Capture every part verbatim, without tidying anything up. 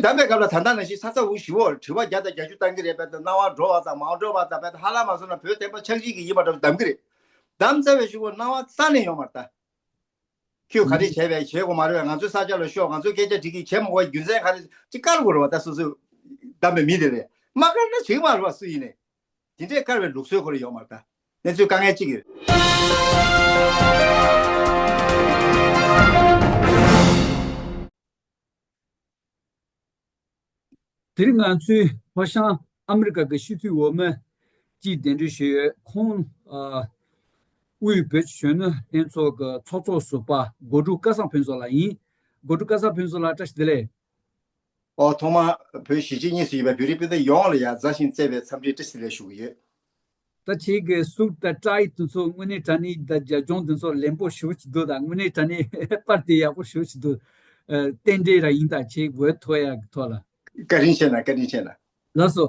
བདམས་པའི་སྐབས་ལ་ད་ལྟ་ནང་བཞིན་ས་ཚ་འུ་ཞི་བོ་དྲི་བ་བརྒྱ་དང་བརྒྱད་ཅུ་བཏང་གི་རེད། བས་ད་སྣང་བ་འགྲོ་བ་དང་མ་འགྲོ་བ་དང་། བས་ད་ཧ་ལམ་མ་སོང་ན་བོད་བསྟན་པ་ཆགས་ཞིག་གི་ཡིན་པ་འདྲ་བདམས་གི་རེད། བདམས་ཚར་བའི་གཞུག་གུ་སྣང་བ་རྩ་ནས་ཡོང་མ་རེད་ད། ཁྱོད་ག་རེ་བྱས་པས་བྱེད་དགོས་མ་རེད་པས། ང་ཚོའི་ས་ཆ་ལ་ཤོག་ང་ཚོའི་སྐད་ཆ་དྲིས་ཀྱི་བྱེད་མ་དགོས་པའི་རྒྱུ་མཚན་ག་རེ་ཅིག་བཀར་དགོས་རེད་པ། ད་སོ་སོས་བདམས་པའི་མི་དེ་ལས་མ་བཀར་ན་བྱེད་ཀྱི་མ་རེད་པ། སུ་ཡིན་ནས་དེ་འདྲས་བཀར་བའི་ལུགས་སྲོལ་ཁོ་རང་ཡོད་མ་རེད་ད། གནས་ཚུལ་དཀའ་ངལ་གཅིག་ཡོད། དེ་རིང་ང་ཚོའི་ཧྭ་ཤང་ཨ་མི་རི་ཀ་གི་སྤྱི་འཐུས་འོས་མི་གཅིག་གདན་འདྲེན་ཞུས་ཡོད། ཁོང་ཨ་དབུས་བོད་ཀྱི་གཞོན་ནུ་ལྷན་ཚོགས་ཀྱི་ཚོགས་གཙོ་ཟུར་པ་སྒོ་འབྲུག་སྐལ་བཟང་ཕུན་ཚོགས་ལགས་ཡིན། སྒོ་འབྲུག་སྐལ་བཟང་ཕུན་ཚོགས་ལགས་བཀྲ་ཤིས་བདེ་ལེགས། ཨོ་ཐོག་མར་བོད་གཞིས་བྱེས་གཉིས་སུ་ཡོད་པའི་བོད་རིགས་སྤུན་ཟླ་ཡོངས་ལ་ཡང་མཛའ་ཞིང་བརྩེ་བའི་འཚམས་འདྲི་བཀྲ་ཤིས་བདེ་ལེགས་ཞུ་གི་ཡོད། ད་ཁྱེད་ཀྱི་གཟུགས་དང་སྐྲ་ཡི་དེ་ཚོ་དངོས་གནས་དྲང་གནས་དང་རྒྱབ་ལྗོངས་དེ་ཚོ་ལེན་པོ་ཞེ་པོ་ཅིག་འདུག་ད་དངོས་གནས་དྲང་གནས་པར་དེ་ཡག་པོ་ཞེ་པོ་ཅིག་འདུག་ཨ། རྟེན་འབྲེལ་རང་ཡིན་ད། ཁྱེད་འོས་ཐོབ་ཡག་གི་ཐོག་ལ། བཀའ་དྲིན་ཆེ་གནང་། བཀའ་དྲིན་ཆེ་གནང་། ལགས་སོ།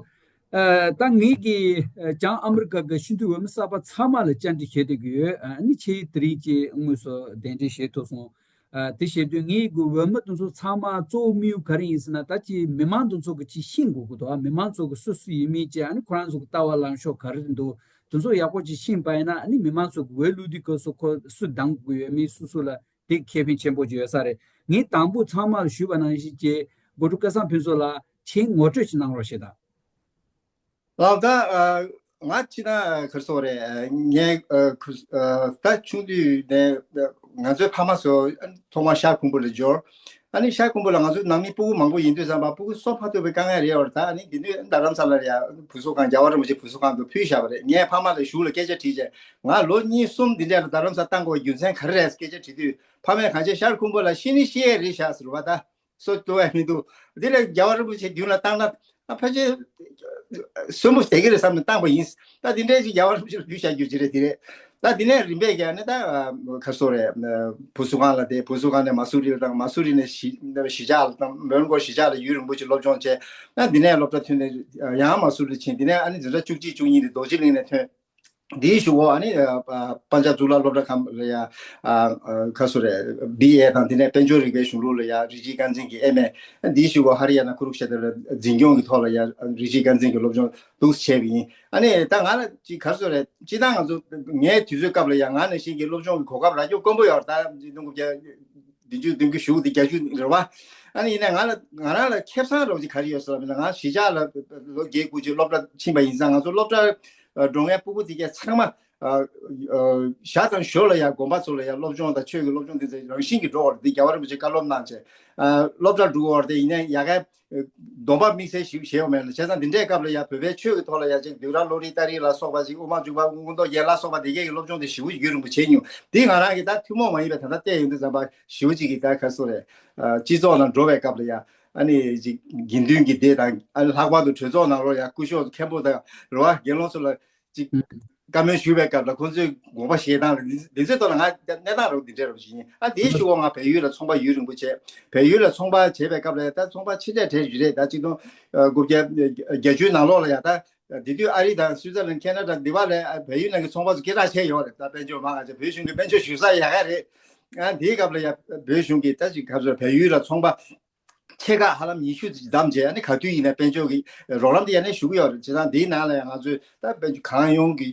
ཨ། ད་ངེད་ཀྱིས་ཨ་བྱང་ཨ་མི་རི་ཀ་གི་སྤྱི་འཐུས་འོས་མི་གསར་པ་ཚང་མ་ལ་བཅར་འདྲི་བྱེད་བསྡད་ཀྱི་ཡོད། ཨ་ནི་ཁྱེད་དེ་རིང་གི་དངོས་སུ་གདན་འདྲེན་བྱེད་ཐུབ་སོང་། ཨ། དེ་བྱེད་དུས་ངེད་ཀྱི་འོས་མི་དེ་ཚོ་ཚང་མ་གཙོ་བོ་དམིགས་ཡུལ་ག་རེ་ཡིན་ཟེར་ན། ད་ཅིག་མི་མང་དེ་ཚོ་གིས་ཅིག་ཤེས་དགོས་ཀྱི་འདུག་ཨ། མི་མང་ཚོ་གིས་སུ་སུ་ཡིན་མིན་ཅིག་ཨ་ནི་ཁོ་རང་ཚོ་གི་ལྟ་བ་ལངས་ཕྱོགས་ག་རེ་འདུག་དེ་ཚོ་ཡག་པོ་ཅིག་ཤེས་པ་ཡིན་ན། ཨ་ནི་མི་མང་ཚོ་གིས་འོས་བླུག་དུས་སྐབས་སུ་ཁོ་སུ་བདམས་དགོས་ཡོད་མེད་སུ་སུ་ལ་དེ་ཁེ་ཕན་ཆེན་པོ་ཅིག་ཡོད་ས་རེད། ངས་དང་པོ་ཚང་མར་ཞུས་པ་ནང་བཞིན་གྱི་སྒོ་འབྲུག་སྐལ་བཟང་ཕུན་ཚོགས་ལགས་ཁྱེད་ངོ་སྤྲོད་ཅིག་གནང་རོགས་ཞེས་དང་། ལགས། ད་ཨ་ང་སྤྱིར་བཏང་ཨ་ག་རེ་ཟེར་དགོས་རེད། ཨ་ངས་ཨ་ཁུ་ཨ་ད་ཆུང་དུས་ནས་ཨ་ང་ཚོའི་ཕ་མ་ཚོ་ཐོག་མར་ཤར་ཁུམ་བུ་ལ་འབྱོར། ཨ་ནི་ཤར་ཁུམ་བུ་ལ་ང་ཚོ་ནང་མི་སྤུ་གུ་མང་པོ་ཡིན་དུས་ཙམ་པ་སྤུ་གུ་གསོ་ཕོད་ཐུབ་པའི་དཀའ་ངལ་རེད་པ། ད་ཨ་ནི་དེ་དུས་རྡ་རམ་ས་ལ་ལ་ཡ་བུ་གསོ་ཁང་། རྒྱལ་བ་རིན་པོ་ཆེ་བུ་གསོ་ཁང་དུ་ཕུལ་བཞག་པ་རེད། ངས་ཕ་མ་ལ་གཞུག་ལ་སྐད་ཆ་དྲིས་བྱས། ང་ལོ་གཉིས་གསུམ་འདི་འདྲ་ལ་རྡ་རམ་ས་བཏང་དགོས་པའི་རྒྱུ་མཚན་ག་རེ་རེད་ཟེར་སྐད་ཆ་དྲིས་དུས། ཕ་མས་གང་བྱས་ཤར་ཁུམ་བུ་ལ་ཤི་ནི་ཤི་ཡས་རེད་བཞག་ཟེར་བ། ད་གསོ་ཐུབ་པ་མི་འདུག་དེ་ལས་རྒྱལ་བ་རིན་པོ་ཆེ་མདུན་ལ་བཏང་ན། ཨ་ཕལ་ཆེར་གསོན་པོ་བསྡད་ཀྱི་རེད་བསམ་ནས་བཏང་པ་ཡིན། ད་དེ་འདྲའི་ཅིག་རྒྱལ་བ་རིན་པོ་ཆེ་ལ་ཕུལ་བཞག་རྒྱུ་ཅིག་རེད། དེ་རེད། ད་དེ་ནས་རིམ་པས་ཀྱང་ནི་ད་ཨ་ག་རེ་ཟེར་དགོས་རེད། ཨ་བུ་གསོ་ཁང་ལ་བསྡད། བུ་གསོ་ཁང་ནས་མ་སུ་རི་ལ་བཏང་། མ་སུ་རི་ནས་གཞིས་གཞིས་ཆགས་ལ་བཏང་། མོན་གྷོ་གཞིས་ཆགས་ལ་ཡུན་རིང་པོ་ཅིག་སློབ་སྦྱོང་བྱས། ཨ་དེ་ནས་སློབ་གྲྭ་ཐོན་ནས་ཡང་མ་སུ་རི་ཕྱིན། དེ་ནས་ཨ་ནི་འཛིན་གྲྭ་བཅུ་གཅིག་བཅུ་གཉིས་དེ་རྡོ་རྗེ་གླིང་ནས་ཐོན། དེའི་གཞུག་གུ་ཨ་ནི་ཨ་ཨ་སྤང་བྱ་གཙུག་ལག་སློབ་གྲྭ་ཁང་ལ་ཡ་ཨ་ཨ་ག་རེ་ཟེར་དགོས་རེད། བི་ཨེ་དང་། དེ་ནས་དཔལ་འབྱོར་རིག་པའི་གཞུང་ལུགས་ལ་ཡ་རི་ཇི་དཀར་འཛིན་གྱི་ཨེམ་ཨེ། དེའི་གཞུག་གུ་ཧ་རི་ཡ་ན་ཀུ་རུ་ཤེ་ཏྲ་ལ་འཛིན་སྐྱོང་གི་ཐོག་ལ་ཡ་རི་ཇི་དཀར་འཛིན་གྱི་སློབ་སྦྱོང་འདུག་སེ་བྱས་པ་ཡིན། ཨ་ནི་ད་ང་ལ་ཅིག་ག་རེ་ཟེར་དགོས་རེད། སྤྱིར་བཏང་ང་ཚོ་ངའི་དུས་ཚོད་སྐབས་ལ་ཡ་ང་ནང་བཞིན་གྱི་སློབ་སྦྱོང་གི་གོ་སྐབས་རག་རྒྱུ་དཀོན་པོ་ཡོད་རེད། ད་ཅིག་སྟོང་དགུ་བརྒྱ་བདུན་ཅུ་དོན་དགུ་གཞུག་དེ་བརྒྱད་ཅུ་རེད་པ། ཨ་ནི་ཡིན་ནའི་ང་ལ་ང་རང་ལ་ཁེ་བཟང་རོགས་ཅིག་ག་རེ་ཡོད་ཟེར་བ་ཡིན་ན། ང་གཞིས་ཆགས་ལ་ལོ་བརྒྱད་དགུ་ཅིག་སློབ་གྲྭ་ཕྱིན་པ་ཡིན་ཙང་། ང་ཚོ་སློབ་གྲྭ་ཨ་འགྲོ་མཁན་སྤུ་གུ་དེ་གས་ཚང་མ་ཨ་ཨ་ཞར་དང་ཞོར་ལ་ཡང་དགོན་པ་ཚོ་ལ་ཡང་སློབ་སྦྱོང་དང་ཆོས་ཀྱི་སློབ་སྦྱོང་དེ་ཚོ་རང་བཞིན་གྱིས་འགྲོ་བ་རེད། དེ་རྒྱལ་བ་རིན་པོ་ཆེས་བཀའ་སློབ་གནང་བྱས། ཨ་སློབ་གྲྭར་འགྲོ་དགོས་པ་རེད། དེ་ཡིན་ནའི་ཡ་གའི་སྡོམ་པ་དམིགས་བསལ་ཞིག་བཞེས་ཡོད་མེད་ལ། བྱས་ཙང་དེ་འདྲའི་སྐབས་ལ་ཡང་བོད་པའི་ཆོས་ཀྱི་ཐོག་ལ་ཡང་ཅིག་བསྡུས་གྲྭ་བློ་རིག་རྟ་རིག་ལ་སོགས་པ་ཅིག་དབུ་མ་འཇུག་པ་སྐུ་མདོག་རྒྱན་ལ་སོགས་པ་དེ་གས་ཀྱི་སློབ་སྦྱོང་དེ་ཞེ་པོ་ཡུན་རིང་པོ་བྱས་མྱོང་། དེ་ང་རང་གིས་ད་ཐུན་མོང་མ་ཡིན་པའི་ད་ལྟ་བལྟས་ཡོང་དུས་ཙམ་པ་ཞེ་པོ་ཅིག་གིས་ད་ག་རེ་ཟེར་དགོས་རེད། ཨ་སྤྱི་ཚོགས་ནང་འགྲོ་བའི་སྐབས་ལ་ཡང་ཨ་ནི་ཅིག་དགེ་འདུན་གྱི་སྡེ་དང་། ཨ་ནི་ལྷག་པར་དུ་གྲོས་ཚོགས་ནང་ལོགས་ཡང་སྐུ་ཞབས་མཁན་པོ་དང་རེད་པ། དགེ་སློང་ཚོ་ལ་ཅིག་བཀའ་མོལ་ཞུ་བའི་སྐབས་ལ་ཁོང་ཚོའི་དགོངས་པ་བཞེས་སྟངས་ལ་འདི་འདི་ཚོའི་ཐོག་ལ་ང་གནས་སྟངས་རོགས་འདི་འདྲ་རོགས་ཞིག་ཡིན། ཨ་དེའི་གཞུག་གུ་ང་བལ་ཡུལ་ལ་ཚོང་པ་ཡུན་རིང་པོ་བྱས། བལ་ཡུལ་ལ་ཚོང་པ་བྱས་པའི་སྐབས་ལ་ད་ཚོང་པ་ཕྱི་རྒྱལ་གྲས་ཞིག་རེད། ད་ཆིག་སྟོང་དགུ་བརྒྱ་བརྒྱད་ཅུའི་ནང་ལོགས་ལ་ཡང་ད། དེ་དུས་ཨ་རི་དང་སུའི་ཙར་ལན། ཁེ་ན་ཌ། འདི་པ་ལ་བལ་ཡུལ་ནང་གི་ཚོང་པ་ཚོ་སྐད་གྲགས་ཆེ་ཡོད་རེད། ད་དཔལ་འབྱོར་མང་ང་ཆེ། བོད་གཞུང་གིས་དཔལ་འབྱོར་ཞུ་ས་ཡག་ག་རེད། ཨ་དེའི་སྐབས་ལ་ཡང་བོད་གཞུང་གིས་ད་ཅིག་ག་རེ་ཟེར། བལ་ཡུལ་ལ་ཚོང་པ་ཆེ་ཁག་ཧ་ལམ་ཉི་ཤུ་ཙམ་བྱས། ཨ་ནི་ག་དུས་ཡིན་ན་དཔལ་འབྱོར་གྱི་རོགས་རམ་དེ་ཡང་ནས་ཞུ་གི་ཡོད་རེད། བྱས་ཙང་དེའི་ནང་ལ་ཡང་ང་ཚོས་ད་དཔལ་འབྱོར་གང་ཡོང་གི་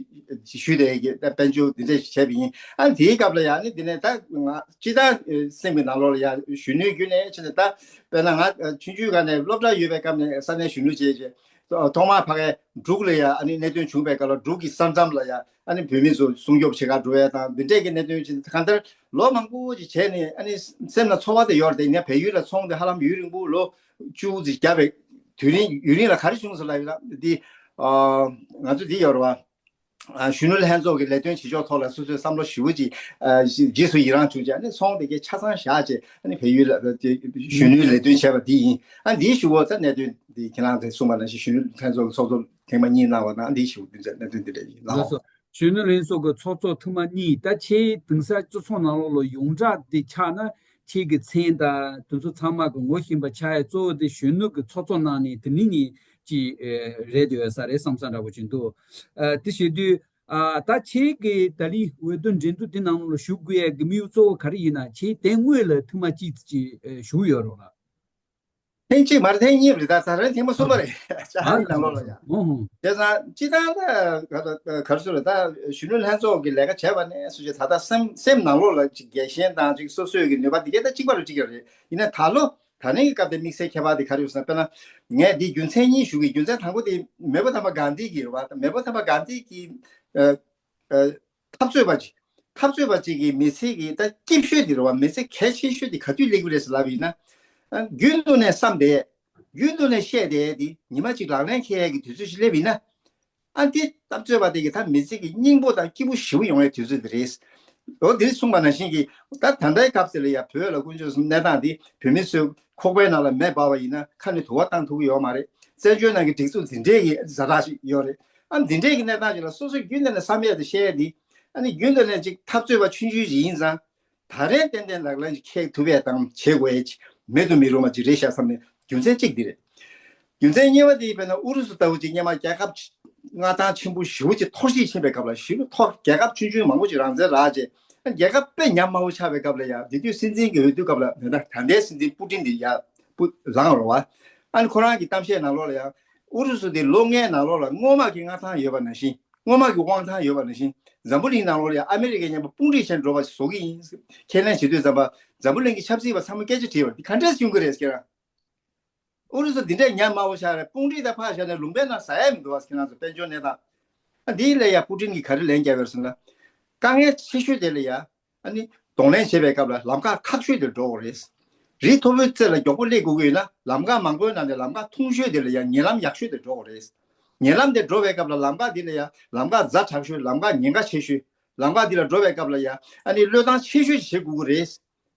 ཞུས་ཏེ་གི་ད་དཔལ་འབྱོར་དེ་འདྲས་བྱས་པ་ཡིན། ཨ་ནི་དེའི་སྐབས་ལ་ཡང་ནི་དེ་ནས་ད་ང་སྤྱིར་བཏང་སེམས་ཀྱི་ནང་ལོགས་ལ་ཡང་གཞོན་ནུའི་བརྒྱུད་ནས་ཕྱིན་ནས། ད་དཔེར་ན་ང་ཆུང་ཆུང་སྒང་ནས་སློབ་གྲྭ་ཡོད་པའི་སྐབས་ནས་ས་གནས་གཞོན་ནུ་བྱས་བྱས། ཐོག་མར་ཕ་གའི་འབྲུག་ལ་ཡ་ཨ་ནི་གནད་དོན་བྱུང་བའི་སྐབས་ལ་འབྲུག་གི་ས་མཚམས་ལ་ཡ་ཨ་ནི་བོད་མི་ཚོ་སྲུང་སྐྱོབ་བྱེད་གར་འགྲོ་ཡ་དང་། འདི་འདྲས་ཀྱི་གནད་དོན་ཅིག་གང་ལྟར་ལོ་མང་པོ་ཅིག་བྱས་ནས་ཨ་ནི་སེམས་ལ་ཚོར་བ་དེ་ཡོད་རེད། དེ་ཡིན་ན་བལ་ཡུལ་ལ་ཚོང་དེ་ཧ་ལམ་ཡུན་རིང་པོ་ལོ་བཅུ་ཙམ་བརྒྱབ་པའི་དུས་རིང་ཡུན་རིང་ལ་ག་རེ་བྱུང་སོང་ལབ་ཡོད་ན། འདི་ཨ་ང་ཚོ་འདི་ཡོད་རེད་བ། ཨ་གཞོན་ནུ་ལྷན་ཚོགས་ཀྱི་ལས་དོན་བྱེད་ཕྱོགས་ཐོག་ལ་སོ་སོའི་བསམ་བློ་ཞེ་པོ་ཅིག་ཨ་རྗེས་སུ་ཡི་རང་བྱུང་བྱས་ནས་ཚོང་དེ་གའི་ཆ་ཚང་བཞག་བྱས། ཨ་ནི་བལ་ཡུལ་ལ་དེ་གཞོན་ནུའི་ལས་དོན་བྱས་པ་འདི་ཡིན། ཨ་འདིའི་གཞུག་གུ་ད་གནད་དོན་འདི་ཁྱེད་རང་ཚོས་གསུངས་པ་ནང་བཞིན་གཞོན་ནུ་ལྷན་ཚོགས་ཀྱི་ཚོགས་གཙོ་ཐེངས་མ་གཉིས་གནང་བ་དང་། འདིའི་གཞུག་གུ་འདི་འདྲ་གནད་དོན་འདི་འདྲ་ཡིན་ལགས་ལགས་སོ། སོ། གཞོན་ནུ་ལྷན་ཚོགས་ཀྱི་ཚོགས་གཙོ་ཐེངས་མ་གཉིས། ད་ཁྱེད་དེང་སང་སྤྱི་ཚོགས་ནང་ལོགས་ལ་ཡོངས་གྲགས་འདི་ཆགས་ན། ཁྱེད་ཀྱི་མཚན་དང་དེ་ཚོ་ཚང་མ་གི་ངོ་ཤེས་པ་ཆགས་ཡ་གཙོ་བོ་དེ་གཞོན་ནུ་གི་ཚོགས་གཙོ་གནང་ནས་དེ་ནི་ནི་ཅིག་ཨེ་རེད་ཡོད་ས་རེད་བསམ་ས་འདྲ་པོ་ཅིག་འདུག་ཨ་དེ་བྱེད་དུས། ཨ་ད་ཁྱེད་ཀྱིས་ད་ལི་འོས་བསྡུ་འགྲན་བསྡུར་དེ་ནང་ལ་ཞུགས་དགོས་ཡ་གི་དམིགས་ཡུལ་གཙོ་བོ་ག་རེ་ཡིན་ན། ཁྱེད་དེ་སྔོན་ལ་ཐེངས་མ་གཅིག་ཅིག་ཨེ་ཞུགས་ཡོད་རེད་ལགས། ཐེངས་གཅིག་མ་རེད། ཐེངས་གཉིས་རེད། ད་ད་རེས་ཐེངས་མ་གསུམ་པ་རེད། ལྕགས་རི་ནང་ལོགས་ལ་ཡ། ཨོ་ཧོ། བྱས་ཙང་སྤྱིར་བཏང་ད་ག་ད་ག་རེ་ཟེར་ད། གཞོན་ནུ་ལྷན་ཚོགས་ཀྱི་ལས་ཀ་བྱས་པ་ནས་སུ་ཞིག་ད་ལྟ་སེམས་སེམས་ནང་ལོགས་ལ་ཅིག་རྒྱལ་ཞེན་དང་ཅིག་སོ་སོའི་གི་ནུས་པ་དེ་གས་ད་གཅིག་པ་རུ་གཅིག་ཡོད་རེད། ཡིན་ན་ད་ལོ་ད་ནས་ཀྱི་སྐབས་དེ་དམིགས་བསལ་ཁྱད་པར་དེ་ག་རེ་ཡོད་ཟེར་ན། དཔེར་ན་ངས་འདི་རྒྱུ་མཚན་གཉིས་ཞུ་གི། རྒྱུ་མཚན་དང་པོ་དེ་མེས་པོ་དམ་པ་གྷན་དྷི་གི་རེད་བ། མེས་པོ་དམ་པ་གྷན་དྷི་གི་ཨ་ཨ་འཐབ་རྩོད་པ་ཅིག་འཐབ་རྩོད་པ་ཅིག་གི་མི་ཚེ་གི་ད་སྐྱིད་ཤོས་དེ་རེད་བ། མི་ཚེ་གལ་ཆེ་ཤོས་དེ་ག་དུས་སླེབས་ཀྱི་རེད་ཟེར་ལབ་ཡིན་ན། ཨ་རྒྱུན་དུ་ནས་བསམ་བསྡད། རྒྱུན་དུ་ནས་བཤད་བསྡད་དེ་ཉི་མ་གཅིག་ལག་ལེན་འཁེལ་ཡས་ཀྱི་དུས་ཚོད་ཅིག་སླེབས་ཡིན་ན། ཨ་འདི་འཐབ་རྩོད་པ་དེ་གི་ད་མི་ཚེ་གི་སྙིང་པོ་དང་སྐྱིད་པོ་ཞེ་པོ་ཡོང་ཡས་དུས་ཚོད་དེ་རེད། འོ་འདིར་གསུངས་པ་ནང་བཞིན་གྱི་ད་ད་ལྟའི་སྐབས་དེ་ལ་ཡ་བོད་ལ་དཀོན་མཆོག་གསུམ་གནས་སྟངས་འདི་བོད་མི་ཚོས་ཁོག་པའི་ནང་ལ་མེ་འབར་བ་ཡིན་ན་ཁ་ནས་དུ་བ་བཏང་ཐུབ་ཀྱི་ཡོད་མ་རེད། བཙན་བྱོལ་ནང་གི་སྒྲིག་འཛུགས་འདི་འདྲས་ཀྱི་ཛ་དྲག་ཞིག་ཡོད་རེད། ཨ་འདི་འདྲས་ཀྱི་གནས་སྟངས་ཅིག་ལ་སོ་སོས་རྒྱུན་དུ་ནས་བསམ་ཡས་དེ་བཤད་ཡས་འདི། ཨ་ནི་རྒྱུན་དུ་ནས་ཅིག་འཐབ་རྩོད་པ་ཆུང་ཆུང་ཞིག་ཡིན་ཙང་། ད་རེས་ཏན་ཏན་ལག་ལེན་ཅིག་འཁེལ་ཐུབ་ཡས་དང་བྱེད་དགོས་ཡས་ཅིག་མེད་དུ་མི་རུང་བ་ཅིག་རེད་ཤག་བསམ་ནས། རྒྱུ་མཚན་གཅིག་འདི་རེད། རྒྱུ་མཚན་གཉིས་པ་དེ་དཔེར་ན་ཨུ་རུ་སུ་ལྟ་བུ་ཅིག་སྔོན་མ་རྒྱལ་ཁབ་མངའ་ཐང་ཆེན་པོ་ཞེ་པོ་ཅིག་འཐོར་ཞིག་ཕྱིན་པའི་སྐབས་ལ། ཞེ་པོ་འཐོར། རྒྱལ་ཁབ་ཆུང་ཆུང་མང་པོ་ཅིག་རང་བཙན་རག་རྗེས། རྒྱལ་ཁབ་དཔེ་ཉམས་དམའ་བོ་ཆགས་པའི་སྐབས་ལ་ཡ། དེ་དུས་སྲིད་འཛིན་གྱི་འོས་བསྡུ་སྐབས་ལ་ད་ལྟ་ད་ལྟའི་སྲིད་འཛིན་པུ་ཏིན་དེ་ཡ་སྤུ་ལངས་རོགས་བ། ཨ་ནི་ཁོ་རང་གི་གཏམ་བཤད་ནང་ལོགས་ལ་ཡ། ཨུ་རུ་སུ་དེ་ལོ་ལྔའི་ནང་ལོགས་ལ་སྔོན་མ་གི་མངའ་ཐང་ཡོད་པ་ནང་བཞིན། སྔོན་མ་གི་དབང་ཐང་ཡོད་པ་ནང་བཞིན། འཛམ་བུ་གླིང་ནང་ལོགས་ལ་ཡ་ཨ་མི་རི་ཀའི་མཉམ་པོ་དཔུང་སྒྲིག་བྱས་འགྲོ་བ་བཟོ་གི་ཡིན། ཁས་ལེན་བྱེད་དུས་ཙམ་པ་འཛམ་བུ་གླིང་གི་ཆབ་སྲིད་པ་ཚང་མ་སྐད་ཆ་དྲིས་པ་དེ་ག་འདྲས་བྱུང་གི་རེད་ཟེར་ན། ཨུ་རུ་སུ་འདི་འདྲས་ཉམས་དམའ་བོ་ཆགས་རེད། དཔུང་སྒྲིག་དང་ཕར་བཞག་ནས་ལུང་པའི་ནང་ཟ་ཡ་མི་འདུག་བ། ཁྱེད་རང་ཚོ་དཔལ་འབྱོར་གནས་སྟངས། ཨ་འདིའི་ལས་ཡ་པུ་ཏིན་གྱིས་ག་རེ་ལན་བརྒྱབ་ཡོད་ཟེར་ན། དཀའ་ངལ་ཆེ་ཤོས་དེ་ལ་ཡ། ཨ་ནི་གདོང་ལེན་བྱེད་པའི་སྐབས་ལ་ལམ་ཁ་ཁག་ཤོས་དེར་འགྲོ་དགོས་རེད། རི་མཐོ་པོའི་རྩེ་ལ་མགྱོགས་པོ་སླེབས་དགོས་ཀྱི་ཡོད་ན། ལམ་ཁ་མང་པོའི་ནང་ནས་ལམ་ཁ་ཐུང་ཤོས་དེ་ལ་ཡང་ཉེ་ལམ་ཡག་ཤོས་དེར་འགྲོ་དགོས་རེད། ཉེ་ལམ་དེ་འགྲོ་བའི་སྐབས་ལ་ལམ་ཁ་འདི་ལ་ཡང་ལམ་ཁ་ཛ་དྲག་ཤོས། ལམ་ཁ་ཉེན་ཁ་ཆེ་ཤོས། ལམ་ཁ་འདི་ལ་འགྲོ་བའི་སྐབས་ལ་ཡང་ཨ་ནི་བློས་བཏང་ཆེ་ཤོས་བྱེད་དགོས་ཀྱི་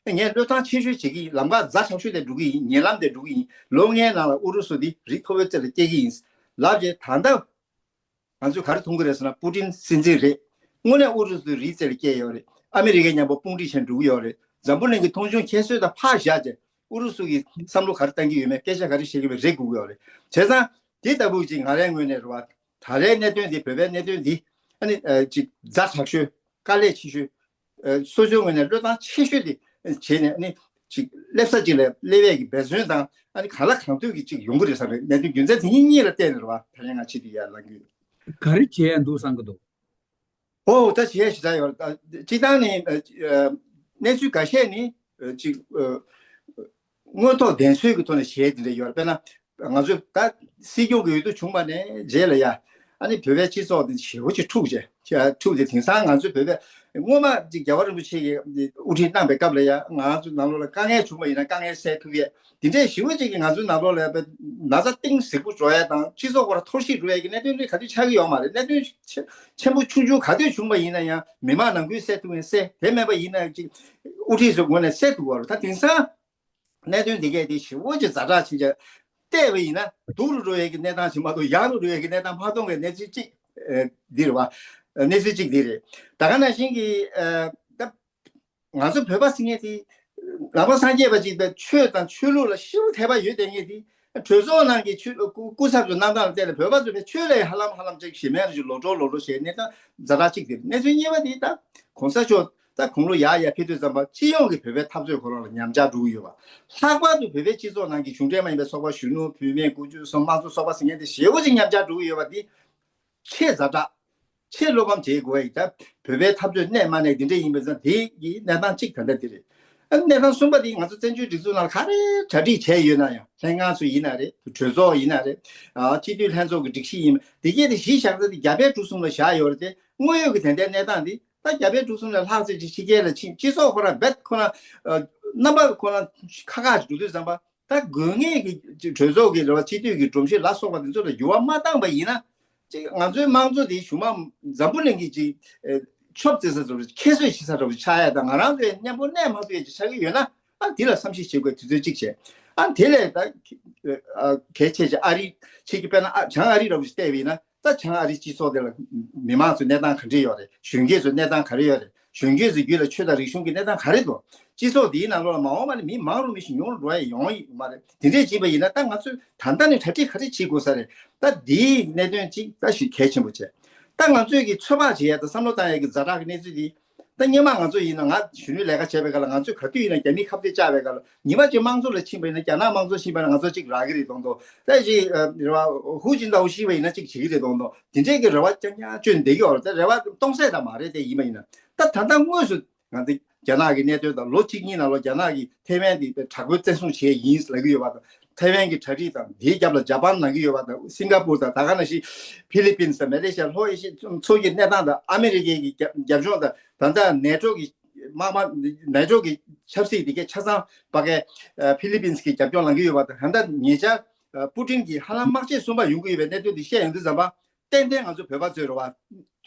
རེད། ངས་བློས་བཏང་ཆེ་ཤོས་བྱེད་ཀྱི་ཡིན། ལམ་ཁ་ཛ་དྲག་ཤོས་དེ་འགྲོ་གི་ཡིན། ཉེ་ལམ་དེ་འགྲོ་གི་ཡིན། ལོ་ལྔའི་ནང་ལ་ཨུ་རུ་སུ་འདི་རི་མཐོ་པོའི་རྩེ་ལ་སྐྱེལ་གྱི་ཡིན་ལབ་རྗེས། ད་ལྟ་ང་ཚོས་ག་རེ་མཐོང་གི་རེད་ཟེར་ན། པུ་ཏིན་སྲིད་འཛིན་རེད། དངོས་གནས་ཨུ་རུ་སུ་རི་རྩེ་ལ་སྐྱེལ་ཡོད་རེད། ཨ་མི་རི་ཀའི་མཉམ་པོ་དཔུང་སྒྲིག་བྱས་འགྲོ་གི་ཡོད་རེད། འཛམ་བུ་གླིང་གི་མཐོང་ཆུང་ཁྱད་གསོད་དང་ཕར་བཞག་བྱས། ཨུ་རུ་སུ་གི་བསམ་བློ་ག་རེ་བཏང་གི་ཡོད་མེད། སྐད་ཆ་ག་རེ་བཤད་ཀྱི་ཡོད་མེད་རེད་དགོས་ཀྱི་ཡོད་རེད། བྱས་ཙང་དེ་ལྟ་བུ་ཅིག་ང་རའི་ངོས་ནས་རེད་བ། ད་རེས་གནད་དོན་འདི། བོད་པའི་གནད་དོན་འདི་ཨ་ནི་ཨ་ཅིག་ཛ་དྲག་ཤོས། དཀའ་ལས་ཆེ་ཤོས། ཨ་སོ་སོའི་ངོས་ནས་བློས་བཏང་ཆེ་ཤོས་དེ་བྱས་ནས། ཨ་ནི་ཅིག་སླེབས་ས་ཅིག་ལ་སླེབས་ཡས་ཀྱི་འབད་བརྩོན་དང་། ཨ་ནི་གང་ལ་གང་འདོད་ཀྱི་ཅིག་ཡོང་གི་རེད་བསམ་པའི་གནད་དོན། རྒྱུ་མཚན་དེ་གཉིས་གཉིས་ལ་བལྟས་ནས་རེད་བ། ད་རེས་ང་ཕྱི་དུ་ཡར་ལངས་རྒྱུ། ག་རེ་བྱེད་ཡ་འདུག་བསམ་གྱི་འདུག་ཨོ་ད་བྱེད་ཡ་ཞེ་དྲག་ཡོད་རེད། ད་སྤྱིར་བཏང་ནས་ཨ་གནས་ཚུལ་འགའ་ཤས་ནི་ཨ་ཅིག་ཨ་དངོས་ཐོག་བདེན་འཚོལ་གྱི་ཐོག་ནས་བྱས་དེ་འདྲ་ཡོད་རེད། དཔེར་ན་ང་ཚོས་ད་སྲིད་སྐྱོང་གི་འོས་བསྡུ་བྱུང་བ་ནས་རྗེས་ལ་ཡ། ཨ་ནི་བོད་པའི་སྤྱི་ཚོགས་འདི་ཞེ་པོ་ཅིག་འཁྲུག་བྱས། འཁྲུག་སྟེ། དེང་སང་ང་ཚོ་བོད་པས་སྔོན་མ་ཅིག་རྒྱལ་བ་རིན་པོ་ཆེ་གིས་དབུ་ཁྲིད་གནང་པའི་སྐབས་ལ་ཡ། ང་ཚོ་ནང་ལོགས་ལ་དཀའ་ངལ་བྱུང་བ་ཡིན་ན་དཀའ་ངལ་སེལ་ཐུབ་ཡས། དེ་འདྲས་ཞེ་པོ་ཅིག་གིས་ང་ཚོའི་ནང་ལོགས་ལ་ཡ་ན་ཚ་གཏིང་ཟབ་པོ་འགྲོ་ཡས་དང་། སྤྱི་ཚོགས་ཁོ་རང་འཐོར་ཞིག་འགྲོ་ཡས་ཀྱི་གནད་དོན་དེ་ག་དུས་ཆགས་ཀྱི་ཡོད་མ་རེད། གནད་དོན་ཆེ་ཆེན་པོ་ཆུང་ཆུང་ག་དུས་བྱུང་བ་ཡིན་ན་ཡང་མི་མང་ནང་ཁུལ་སེལ་ཐུབ་མཁན་སེལ། དེ་མེད་པ་ཡིན་ན་ཅིག་དབུ་ཁྲིད་ཚོའི་ངོས་ནས་སེལ་ཐུབ་པ་རེད། ད་དེང་སང་གནད་དོན་འདི་གས་དེ་ཞེ་པོ་ཅིག་ཛ་དྲག་ཕྱིན་ཆད་བལྟས་པ་ཡིན་ན། སྡུག་རུ་འགྲོ་ཡས་ཀྱི་གནས་སྟངས་ཅིག་མ་གཏོགས་ཡག་རུ་འགྲོ་ཡས་ཀྱི་གནས་སྟངས་མ་མཐོང་བའི་གནས་ཚུལ་ཅིག་ཨ་འདི་རེད་བ། གནས་ཚུལ་ཅིག་འདི་རེད། ད་ག་ནང་བཞིན་གྱི་ཨ་ད་ང་ཚོ་བོད་པ་ཟེར་མཁན་དེ་ནང་པ་སངས་རྒྱས་པ་ཅིག་དང་ཆོས་དང་ཆོས་ལུགས་ལ་ཞེ་པོ་དད་པ་ཡོད་བསྡད་མཁན་དེ། གྲོས་ཚོགས་ནང་གི་ཆོས་སྐུ་སྐུ་ཚབ་ཚོའི་རྣམ་ཐར་ལ་བལྟས་ན་བོད་པ་ཚོ་བས་ཆོས་ལ་ཡང་ཧ་ལམ་ཧ་ལམ་ཅིག་ཞེ་མེར་ཅིག་ལོག་འགྲོ་ལོག་འགྲོ་བྱས་གནས་སྟངས་ཛ་དྲག་ཅིག་དེ། གནས་ཚུལ་གཉིས་པ་དེ་ད་གོང་ས་མཆོག་ད་དགུང་ལོ་ཡར་ཡར་ཕེབས་དུས་ཙམ་པ་སྤྱི་ཡོངས་ཀྱི་བོད་པའི་འཐབ་རྩོད་ཁོ་རང་ལ་ཉམས་ཆག་འགྲོ་གི་ཡོད་པ། ལྷག་པར་དུ་བོད་པའི་སྤྱི་ཚོགས་ནང་གི་གཞུང་འབྲེལ་མ་ཡིན་པའི་ཚོགས་པ། གཞོན་ནུ། བུད་མེད། དགུ་བཅུ་སོགས། དམངས་གཙོ་ཚོགས་པ་ཟེར་མཁན་དེ་ཞེ་པོ་ཅིག་ཉམས་ཆག་འགྲོ་གི་ཡོད་པ་དེ་ཆེས་ཛ་དྲག་ཆེས་བློ་ཕམ་བྱེད་དགོས་ཡ་ད་བོད་པའི་འཐབ་རྩོད་གནས་མ་གནས་འདི་འདྲ་ཡིན་པ་ཙང་། དེ་གི་གནས་སྟངས་གཅིག་ད་ལྟ་འདི་རེད། ཨ་གནས་སྟངས་གསུམ་པ་དེ་ང་ཚོ་བཙན་བྱོལ་སྒྲིག་འཛུགས་ནང་ལ་ག་རེ་གྲ་སྒྲིག་བྱས་ཡོད་ན་ཡང་། ལྷན་ཁང་སུ་ཡིན་ན་རེད། གྲོས་ཚོགས་ཡིན་ན་རེད། ཨ་སྤྱི་འཐུས་ལྷན་ཚོགས་ཀྱི་སྒྲིག་གཞི་ཡིན། དེ་གས་དེ་གཞི་བཞག་ས་དེ་རྒྱ་བལ་འབྲུག་གསུམ་ལ་བཞག་ཡོད་རེད་དེ། དངོས་ཡོད་ཀྱི་དེ་འདྲའི་གནས་སྟངས་འདི་ད་རྒྱ་བལ་འབྲུག་གསུམ་ལས་ལྷག་ཙམ་ཅིག་ཕྱི་རྒྱལ་ལ་ཕྱིན། སྤྱི་ཚོགས་ཁོ་རང་རྦད་ཁོ་རང་ཨ་རྣམ་པ་ཁོ་རང་ཁག་ཁག་ཅིག་འགྲོ་དུས་ཙམ་པ། ད་དགོས་ངེས་ཀྱི་གྲོས་ཚོགས་ཀྱི་རེད་བ། སྤྱི་འཐུས་ཀྱི་སྒྲོམ་གཞི་ལ་སོགས་པ་དེ་ཚོ་ལ་འགྱུར་བ་མ་བཏང་པ་ཡིན་ན། ཅིག་ང་ཚོའི་དམངས་གཙོ་དེ་གཞུང་མང་འཛམ་བུ་གླིང་གི་ཅིག་ཨེ་ཆོབ་རྩེ་ས་འདྲ་པོ། ཁྱད་གསོད་བྱེད་ས་འདྲ་པོ་ཆགས་ཡ་དང་། ང་རང་ཚོའི་མཉམ་པོ་གནས་མ་ཐུབ་ཡ་ཅིག་ཆགས་ཀྱི་ཡོད་ན། ཨ་དེ་ལ་བསམ་གཞིག་བྱེད་དགོས་དུས་ཚོད་གཅིག་བྱས། ཨ་དེ་ལས་ད་ཨ་གལ་ཆེ་ཆེ་ཨ་རི་ཕྱི་གི་དཔེར་ན་ཨ་བྱང་ཨ་རི་འདྲ་པོ་ཞིག་བལྟས་པ་ཡིན་ན། ད་བྱང་ཨ་རིའི་སྤྱི་ཚོགས་དེ་ལ་མི་མང་ཚོའི་གནས་སྟངས་ག་འདྲ་ཡོད་རེད། གཞོན་སྐྱེས་ཚོའི་གནས་སྟངས་ག་རེ་ཡོད་རེད། གཞོན་སྐྱེས་ཚོའི་རྒྱུད་ལ་ཆོས་དང་རིག་གཞུང་གི་གནས་སྟངས་ག་རེ་འདུག་སྤྱི་ཚོགས་འདིའི་ནང་ལོགས་ལ་མ་འོངས་པ་ནས་མི་མང་རུ་མི་ཞིག་ཉུང་རུ་འགྲོ་ཡ་ཡོང་ཡི་མ་རེད། དེ་འདྲས་བྱས་པ་ཡིན་ན་ད་ང་ཚོས་ད་ལྟ་ནས་གྲ་སྒྲིག་ག་རེ་བྱེད་དགོས་ས་རེད། ད་འདིའི་གནད་དོན་གཅིག་ད་ཞིག་གལ་ཆེན་པོ་བྱས། ད་ང་ཚོས་ཀྱི་ཚོད་དཔག་བྱེད་ཡ་དང་བསམ་བློ་བཏང་ཡ་གི་ཛ་དྲག་གི་གནས་ཚུལ་འདི། ད་སྔོན་མ་ང་ཚོ་ཡིན་ན། ང་གཞོན་ནུའི་ལས་ཀ་བྱས་པའི་སྐབས་ལ། ང་ཚོས་ག་དུས་ཡིན་ན་རྒྱ་མིའི་ཁ་གཏད་བཅག་པའི་སྐབས་ལ། ཉི་མ་གཅིག་དམངས་གཙོ་ལ་ཕྱིན་པ་ཡིན་ན། རྒྱ་ནག་དམངས་གཙོ་ཕྱིན་པ་ཡིན་ན་ང་ཚོ་གཅིག་རག་གི་རེད་མདོག་མདོག་ད་ཅིག་རེད་བ། ཧུའུ་ཅིན་ཐའོ་ཤི་བ་ཡིན་ན་གཅིག་བྱེད་ཀྱི་རེད་མདོག་མདོག་དེ་འདྲས་ཀྱི་རེ་བ་རྐྱང་རྐྱང་བཅོལ་བསྡད་ཀྱི་ཡོད་རེད། ད་རེ་བ་སྟོང་ཟད་ད་མ་རེད། དེ་ཡིན་པ་ཡིན་ན། ད་ད་ལྟ་དངོས་སུ་ང་ཚོ་རྒྱ་ནག་གི་གནད་དོན་དང་། ལོ་གཅིག་གཉིས་ནང་ལོགས་རྒྱ་ནག་གིས་ཐའེ་ཝན་དེ་དྲག་པོའི་བཙན་བཟུང་བྱས་ཡིན་ལབ་ཀྱི་ཡོད་པ་དང་། ཐའེ་ཝན་གྱི་གྲ་སྒྲིག་དང་། དེའི་རྒྱབ་ལ་ཇ་པན་ལངས་ཀྱི་ཡོད་པ་དང་། སིང་ག་པུར་དང་། ད་ག་ནང་བཞིན་ཕི་ལི་པིན་དང་མ་ལེ་ཤི་ཡ། ལྷོ་ཨེ་ཤི་ཡའི་མཚོ་གི་གནས་སྟངས་དང་། ཨ་མི་རི་ཀའི་གི་རྒྱབ་རྒྱབ་ལྗོངས་དང་། ད་ལྟ་ནེ་ཊོ་གི་དམག་དམག་ནེ་ཊོ་གི་ཆབ་སྲིད་དེ་གའི་ཆ་ཚང་ཕ་གའི་ཕི་ལི་པིན་གྱི་རྒྱབ་ལྗོངས་ལངས་ཀྱི་ཡོད་པ་དང་། ད་ལྟ་ཉེ་ཆར་པུ་ཏིན་གྱིས་ཧ་ལམ་དམག་ཆས་གསུམ་པ་ཡོང་གི་ཡོད་པའི་གནད་དོན་དེ་བཤད་ཡོང་དུས་ཙམ་པ། ཏན་ཏན་ང་ཚོ་བོད་པ་ཚོས་རེད་བ།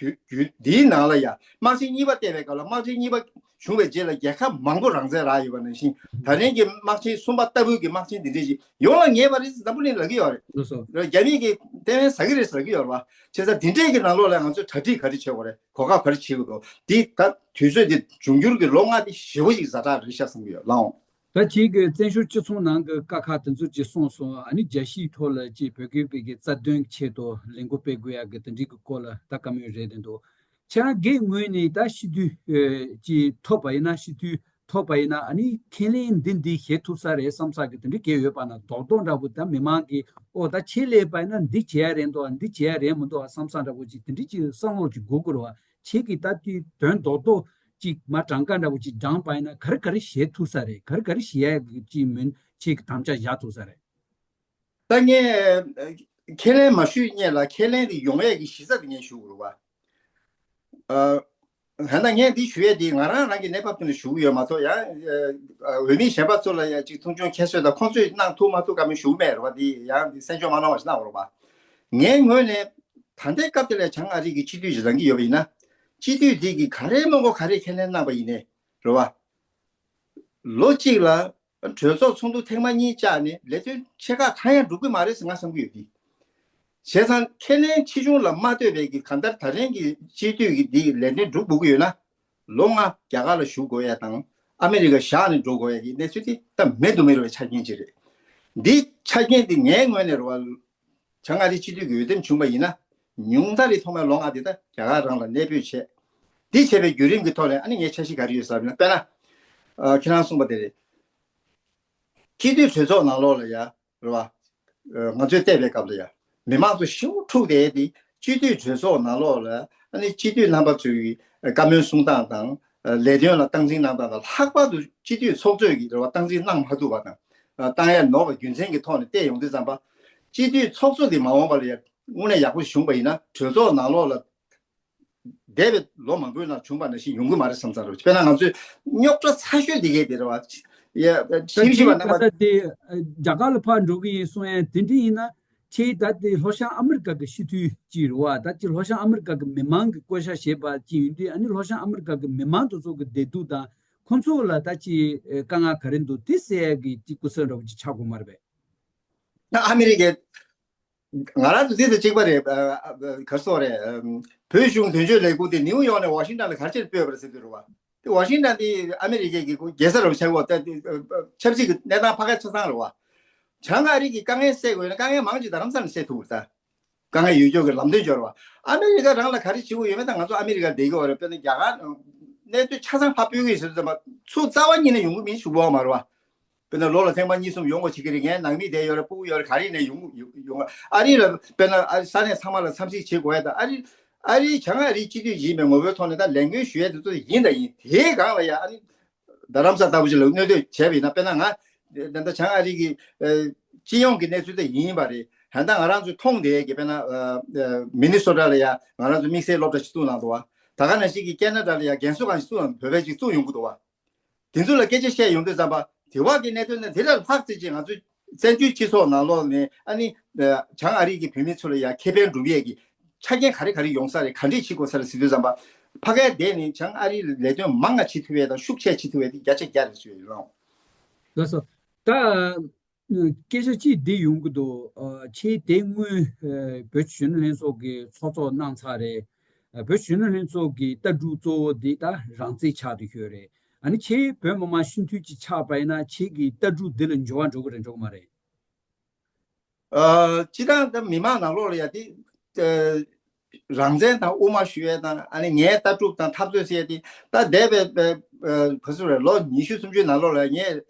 དུས་དུས་འདིའི་ནང་ལ་ཡ་དམག་ཆེན་གཉིས་པ་བལྟས་པའི་སྐབས་ལ། དམག་ཆེན་གཉིས་པ་བྱུང་བའི་རྗེས་ལ་རྒྱལ་ཁབ་མང་པོ་རང་བཙན་རག་ཡོད་པ་ནང་བཞིན། ད་རིང་གི་དམག་ཆེན་གསུམ་པ་ལྟ་བུའི་གི་དམག་ཆེན་འདི་འདྲས་ཞིག་ཡོང་ལ་ངེས་པ་རེད་ཟེར་འཛམ་བུ་གླིང་ལབ་ཀྱི་ཡོད་རེད། ལགས་སོ། རྒྱ་མིས་གི་ཏན་ཏན་ཟ་གི་རེད་ཟེར་གྱི་ཡོད་རེད་བ། བྱས་ཙང་འདི་འདྲས་ཀྱི་ནང་ལོགས་ལ་ང་ཚོས་གྲ་སྒྲིག་ག་རེ་བྱེད་དགོས་རེད། གོ་སྐབས་ག་རེ་བྱེད་དགོས་འདུག་འདི་ད་དུས་ཚོད་འདི་འབྱུང་འགྱུར་གྱི་ལོ་ལྔ་འདི་ཞེ་པོ་ཞིག་ཛ་དྲག་རེད་ཤག་བསམ་གྱི་ཡོད། ལགས་འོང་། ད་ཁྱེད་ཀྱིས་བཙན་བྱོལ་སྤྱི་ཚོགས་ནང་གི་དཀའ་ཁག་དེ་ཚོ་ཅིག་གསུངས་སོང་། ཨ་ནི་རྒྱལ་སྤྱིའི་ཐོག་ལ་ཅིག་བོད་སྐད་སྤེལ་གྱི་རྩ་དོན་གྱི་ཆེད་དུ་ལས་འགུལ་སྤེལ་དགོས་ཡག་གི་དེ་འདྲའི་གི་སྐོར་ལ་ད་བཀའ་མོལ་རེད་དེ་འདུག་ཁྱེད་རང་སྒེར་ངོས་ནས་ད་སྤྱི་འཐུས་ཨེ་ཅིག་ཐོབ་པ་ཡིན་ན། སྤྱི་འཐུས་ཐོབ་པ་ཡིན་ན། ཨ་ནི་ཁས་ལེན་འདི་འདི་བྱེད་ཐུབ་ས་རེད་བསམ་ས་གི་དེ་འདྲའི་གལ་ཡོད་པ་ན། རྡོག་རྡོག་འདྲ་པོ་ད་མི་མང་གིས་ཨོ་ད་ཁྱེད་སླེབས་པ་ཡིན་ན་འདི་བྱེད་ཡ་རེད་འདུག་འདི་བྱེད་ཡ་རེད་མི་འདུག་བསམ་ས་འདྲ་པོ་ཅིག་དེ་འདྲའི་ཅིག་བསམ་བློ་ཅིག་དགོས་ཀྱི་རེད་བ། ཁྱེད་ཀྱིས་ད་དེའི་དོན་རྡོག་རྡོག་ཅིག་མ་དྲང་ཀ་འདྲ་པོ་ཅིག་དྲངས་པ་ཡིན་ན། ག་རེ་ག་རེ་བྱེད་ཐུབ་ས་རེད། ག་རེ་ག་རེ་བྱེད་ཡ་གི་ཅིག་མིན་ཁྱེད་ཀྱི་དམ་བཅའ་བཞག་ཐུབ་ས་རེད། ད་ངས་ཁས་ལེན་མ་ཞུས་སྔོན་ལ་ཁས་ལེན་དེ་ཡོང་ཡས་ཀྱི་གཞི་རྩ་དེ་ངས་ཞུ་དགོས་རེད་བ། ཨ་ད་ངས་འདི་ཞུ་ཡས་དེ་ང་རང་རང་གི་གནས་བབ་ཐོག་ནས་ཞུ་གི་ཡོད་མ་གཏོགས། ཡང་འོས་མི་གཞན་པ་ཚོ་ལ་ཡང་ཅིག་མཐོང་ཆུང་ཁྱད་གསོད་དང་། ཁོང་ཚོས་གནང་ཐུབ་མ་ཐུབ་བཀའ་མོལ་ཞུ་གི་མེད་རེད་བ། དེ་ཡང་དེ་གསན་འཇོག་མ་གནང་བ་ཞིག་གནང་བ་རེད་བ། ངའི་ངོས་ནས་ད་ལྟའི་སྐབས་དེ་ལ་བྱང་ཨ་རི་གི་སྤྱི་འཐུས་ཞིག་ལངས་ཀྱི་ཡོད་པ་ཡིན་ན། སྤྱི་འཐུས་འདི་གིས་ག་རེ་མ་དགོས་ག་རེ་ཁས་ལེན་གནང་པ་ཡིན་ནའི་རེད་བ། ལོ་གཅིག་ལ་གྲོས་ཚོགས་ཚོགས་འདུ་ཐེངས་མ་གཉིས་བཅར་ནས་ལས་དོན་ཆེ་ཁག་གང་ཡང་འགྲུབ་ཀྱི་མ་རེད་ཟེར་ང་བསམ་གྱི་ཡོད་དེ། བྱས་ཙང་ཁས་ལེན་ཆེ་ཆུང་ལ་མ་ལྟོས་པའི་གི་གང་ལྟར་ད་རིང་གི་སྤྱི་འཐུས་ཀྱི་འདི་ལས་དོན་འགྲུབ་དགོས་ཀྱི་ཡོད་ན། ལོ་ལྔ་རྒྱ་གར་ལ་བཞུགས་དགོས་ཡ་དང་། ཨ་མི་རི་ཀ་བཞག་ནས་འགྲོ་དགོས་ཡ་གི་གནས་ཚུལ་དེ་ད་མེད་དུ་མི་རུང་བའི་ཆ་རྐྱེན་ཅིག་རེད། འདི་ཆ་རྐྱེན་འདི་ངའི་ངོས་ནས་རེད་བ། བྱང་ཨ་རིའི་སྤྱི་འཐུས་ཀྱི་འོས་འདེམས་བྱུང་བ་ཡིན་ན། ཉུང་མཐའ་རེ་ཐོག་མའི་ལོ་ལྔ་དེ་ད་རྒྱ་གར་རང་ལ་གནས་སྤོས་བྱས། འདི་བྱས་པའི་བརྒྱུད་རིམ་གྱི་ཐོག་ནས་ཨ་ནི་ངས་འཆར་གཞི་ག་རེ་ཡོད་ཟེར་བ་ཡིན་ན། དཔེར་ན། ཨ་ཁྱེད་རང་གསུངས་པ་དེ་རེད། སྤྱི་འཐུས་གྲོས་ཚོགས་ནང་ལོགས་ལ་ཡ་རེད་བ། ཨ་ང་ཚོས་བལྟས་པའི་སྐབས་ལ་ཡ། མི་མང་ཚོ་ཞེ་པོ་འཁྲུག་བསྡད་དེ། སྤྱི་འཐུས་གྲོས་ཚོགས་ནང་ལོགས་ལ་ཨ་ནི་སྤྱི་འཐུས་རྣམ་པ་ཚོའི་བཀའ་མོལ་གསུང་སྟངས་དང་། ལས་དོན་ལ་སྟངས་འཛིན་གནང་སྟངས་དང་། ལྷག་པར་དུ་སྤྱི་འཐུས་ཚོགས་གཙོས་ཀྱིས་རེད་བ། སྟངས་འཛིན་གནང་མ་ཐུབ་པ་དང་། བཏང་ཡ་ནོར་བ་རྒྱུ་མཚན་གྱི་ཐོག་ནས་བལྟས་ཡོང་དུས་ཙམ་པ། སྤྱི་འཐུས་ཚོགས་གཙོ་དེ་མ་འོངས་པ་ལ་ཡ་དངོས་གནས་ཡག་པོ་བྱུང་བ་ཡིན་ན། གྲོས་ཚོགས་ནང་ལོགས་ལ་འདས་པའི་ལོ་མང་པོའི་ནང་བྱུང་བ་ནང་བཞིན་ཡོང་གི་མ་རེད་བསམ་ཚར་རོ། དཔེར་ན་ང་ཚོས་རྙོག་དྲ་ཚ་ཤོས་དེ་གས་དེ་རེད་བ། ཡ་ད་ཞིབ་ཞིབ་ཁྱེད་པ་རྣམ་ད་པ། ལྟ་དེ་རྒྱ་གར་ལ་ཕར་འགྲོ་གི་ཡིན་གསུང་ཡ་དེ་འདྲ་ཡིན་ན། ཁྱེད་ད་དེ་ལྷོ་བྱང་ཨ་མི་རི་ཀ་གི་སྤྱི་འཐུས་ཅིག་རེད་བ། ད་ཅི་ལྷོ་བྱང་ཨ་མི་རི་ཀ་གི་མི་མང་གི་བསྐོ་བཞག་བྱས་པ་ཅིག་ཡིན་དུས། ཨ་ནི་ལྷོ་བྱང་ཨ་མི་རི་ཀ་གི་མི་མང་དེ་ཚོ་གི་བདེ་སྡུག་དང་། ཁོང་ཚོ་ལ་ད་ཅི་དཀའ་ངལ་ག་རེ་འདུག་དེ་སེལ་ཡ་གི་ཅིག་སྐུ་སྲོལ་འདྲ་པོ་ཅིག་ཆགས་དགོས་མ་རེད་པས། ད་ཨ་མི་རི་ཀའི་ང་རང་ཚོ་འདི་དང་གཅིག་པ་རེད། ཨ་ཨ་ག་རེ་ཟེར་དགོས་རེད། ཨམ་བོད་གཞུང་དོན་གཅོད་ལས་ཁུངས་དེ་ནིའུ་ཡོག་ནས་ཝ་ཤིང་ཊོན་ལ་ག་རེ་བྱས་སྤོས་པ་རེད་ཟེར་དུས་རེད་བ། དེ་ཝ་ཤིང་ཊོན་དེ་ཨ་མི་རི་ཀའི་གི་རྒྱལ་ས་རེད་བ། ཆགས་པ་ད་དེ་ཆབ་སྲིད་ཀྱི་གནས་སྟངས་ཕ་ག་ཆ་ཚང་རེད་བ། བྱང་ཨ་རི་གི་དཀའ་ངལ་སེལ་དགོས་ན་དཀའ་ངལ་མང་ཅིག་རྡ་རམ་ས་ལ་སེལ་ཐུབ་རེད་ད། དཀའ་ངལ་ཡོད་ཀྱོག་གི་ལམ་སྟོན་འབྱོར་བ། ཨ་མི་རི་ཀ་རང་ལ་ག་རེ་བྱེད་དགོས་ཡོད་མེད་ད་ང་ཚོ་ཨ་མི་རི་ཀར་བསྡད་ཀྱི་ཡོད་རེད། དཔེར་ན་རྒྱ་གར་གནས་ཚུལ་ཆ་ཚང་ཕར་སྤོས་ཀྱི་ཡིན་ཟེར་དུས་ཙམ་པ། ཚུར་རྩ་བ་ཉིད་ནས་ཡོང་གི་མིན་ཞུ་དགོས་མ་རེད་བ། དཔེར་ན་ལོ་ལ་ཐེངས་མ་གཉིས་གསུམ་ཡོང་དགོས་བྱེད་ཀྱི་རེད། ངའི་ནང་མི་དེ་ཡོད་རེད། སྤུ་གུ་ཡོད་རེད། ག་རེ་ནས་ཡོང་ཡོང་། ཨ་རི་ལ་དཔེར་ན་ཨ་ས་གནས་ཚང་མ་ལ་འཚམས་གཟིགས་བྱེད་དགོས་ཡ་དང་། ཨ་རི་ཨ་རིའི་བྱང་ཨ་རིའི་སྤྱི་འཐུས་ཡིན་པའི་ངོ་བོའི་ཐོག་ནས་ད་ལས་འགུལ་ཞུ་ཡ་དེ་ཚོ་ཡིན་དང་ཡིན། དེའི་སྒང་ལ་ཡ་ཨ་ནི་རྡ་རམ་ས་ལྟ་བུ་ཞིག་ལ་གནོད་འདོད་བྱས་པ་ཡིན་ན། དཔེར་ན་ང་ད་ལྟ་བྱང་ཨ་རི་གི་ཨ་སྤྱི་ཡོངས་ཀྱི་གནས་ཚུལ་དེ་ཡིན་པ་རེད། ད་ལྟ་ང་རང་ཚོས་མཐོང་བསྡད་ཀྱི་དཔེར་ན་ཨ་ཨ་མི་ནི་སོ་ཊ་ལ་ཡ་ང་རང་ཚོ་དམིགས་བསལ་སློབ་གྲྭ་ཞིག་བཙུགས་གནང་འདུག་བ། ད་ག་ནང་བཞིན་གྱི་ཁེ་ན་ཌ་ལ་ཡ་རྒན་གསོ་ཁང་ཞིག་བཙུགས་གནང་། བོད་པ་ཞིག་བཙུགས་ཡོང་གི་འདུག་བ། དེ་ཚོ་ལ་སྐད་ཆ་བཤད་ཡོང་དུས་ཙམ་པ། དེ་བ་གི་གནད་དོན་ནི་དེ་ལ་ལྷག་ཙམ་ཅིག་ང་ཚོས་བཙན་བྱོལ་སྤྱི་ཚོགས་ནང་ལོགས་ནས་ཨ་ནི་ཨ་བྱང་ཨ་རི་གི་བོད་མི་ཚོ་ལ་ཡ་ཁེ་ཕན་སྒྲུབ་ཡས་ཀྱི་ཆ་རྐྱེན་ག་རེ་ག་རེ་ཡོང་ས་རེད། ག་འདྲས་བྱེད་དགོས་ས་རེད་ཟེར་དུས་ཙམ་པ། ཕ་གིར་བསྡད་ནས་བྱང་ཨ་རིའི་ལས་དོན་མང་ང་བྱེད་ཐུབ་ཡས་དང་ཤུགས་ཆེ་བྱེད་ཐུབ་ཡས་དེ་བརྒྱ་ཆ་བརྒྱ་རེད་ཞུ་ཡ་ཡིན། ལགས་སོ། ད་སྐད་ཆ་གཅིག་འདི་ཡོང་གི་འདུག་ཨ་ཁྱེད་དེ་སྔོན་ཨ་བོད་གཞོན་ནུ་ལྷན་ཚོགས་ཀྱི་ཚོགས་གཙོ་གནང་ཚར་རེད། ཨ་བོད་གཞོན་ནུ་ལྷན་ཚོགས་ཀྱི་ལྟ་གྲུབ་གཙོ་བོ་འདི་ད་རང་བཙན་ཆགས་བསྡད་ཡོད་རེད། ཨ་ནི་ཁྱེད་བོད་མི་མང་སྤྱི་འཐུས་ཅིག་ཆགས་པ་ཡིན་ན། ཁྱེད་ཀྱི་ལྟ་གྲུབ་འདི་ལ་འགྱུར་བ་འགྲོ་གི་རེད་འགྲོ་གི་མ་རེད། ཨ་སྤྱིར་བཏང་ད་མི་མང་ནང་ལོགས་ལ་ཡ་དེ་ཨ་ རང་བཙན་དང་དབུ་མ་ཞུ་ཡས་དང་ཨ་ནི་ངའི་ལྟ་གྲུབ་དང་འཐབ་རྩོད་ཟེར་ཡས་དེ་ད་འདས་པའི་ག་ཚོད་རེད། ལོ་ཉི་ཤུ་སུམ་ཅུའི་ནང་ལོགས་ལ་ངས་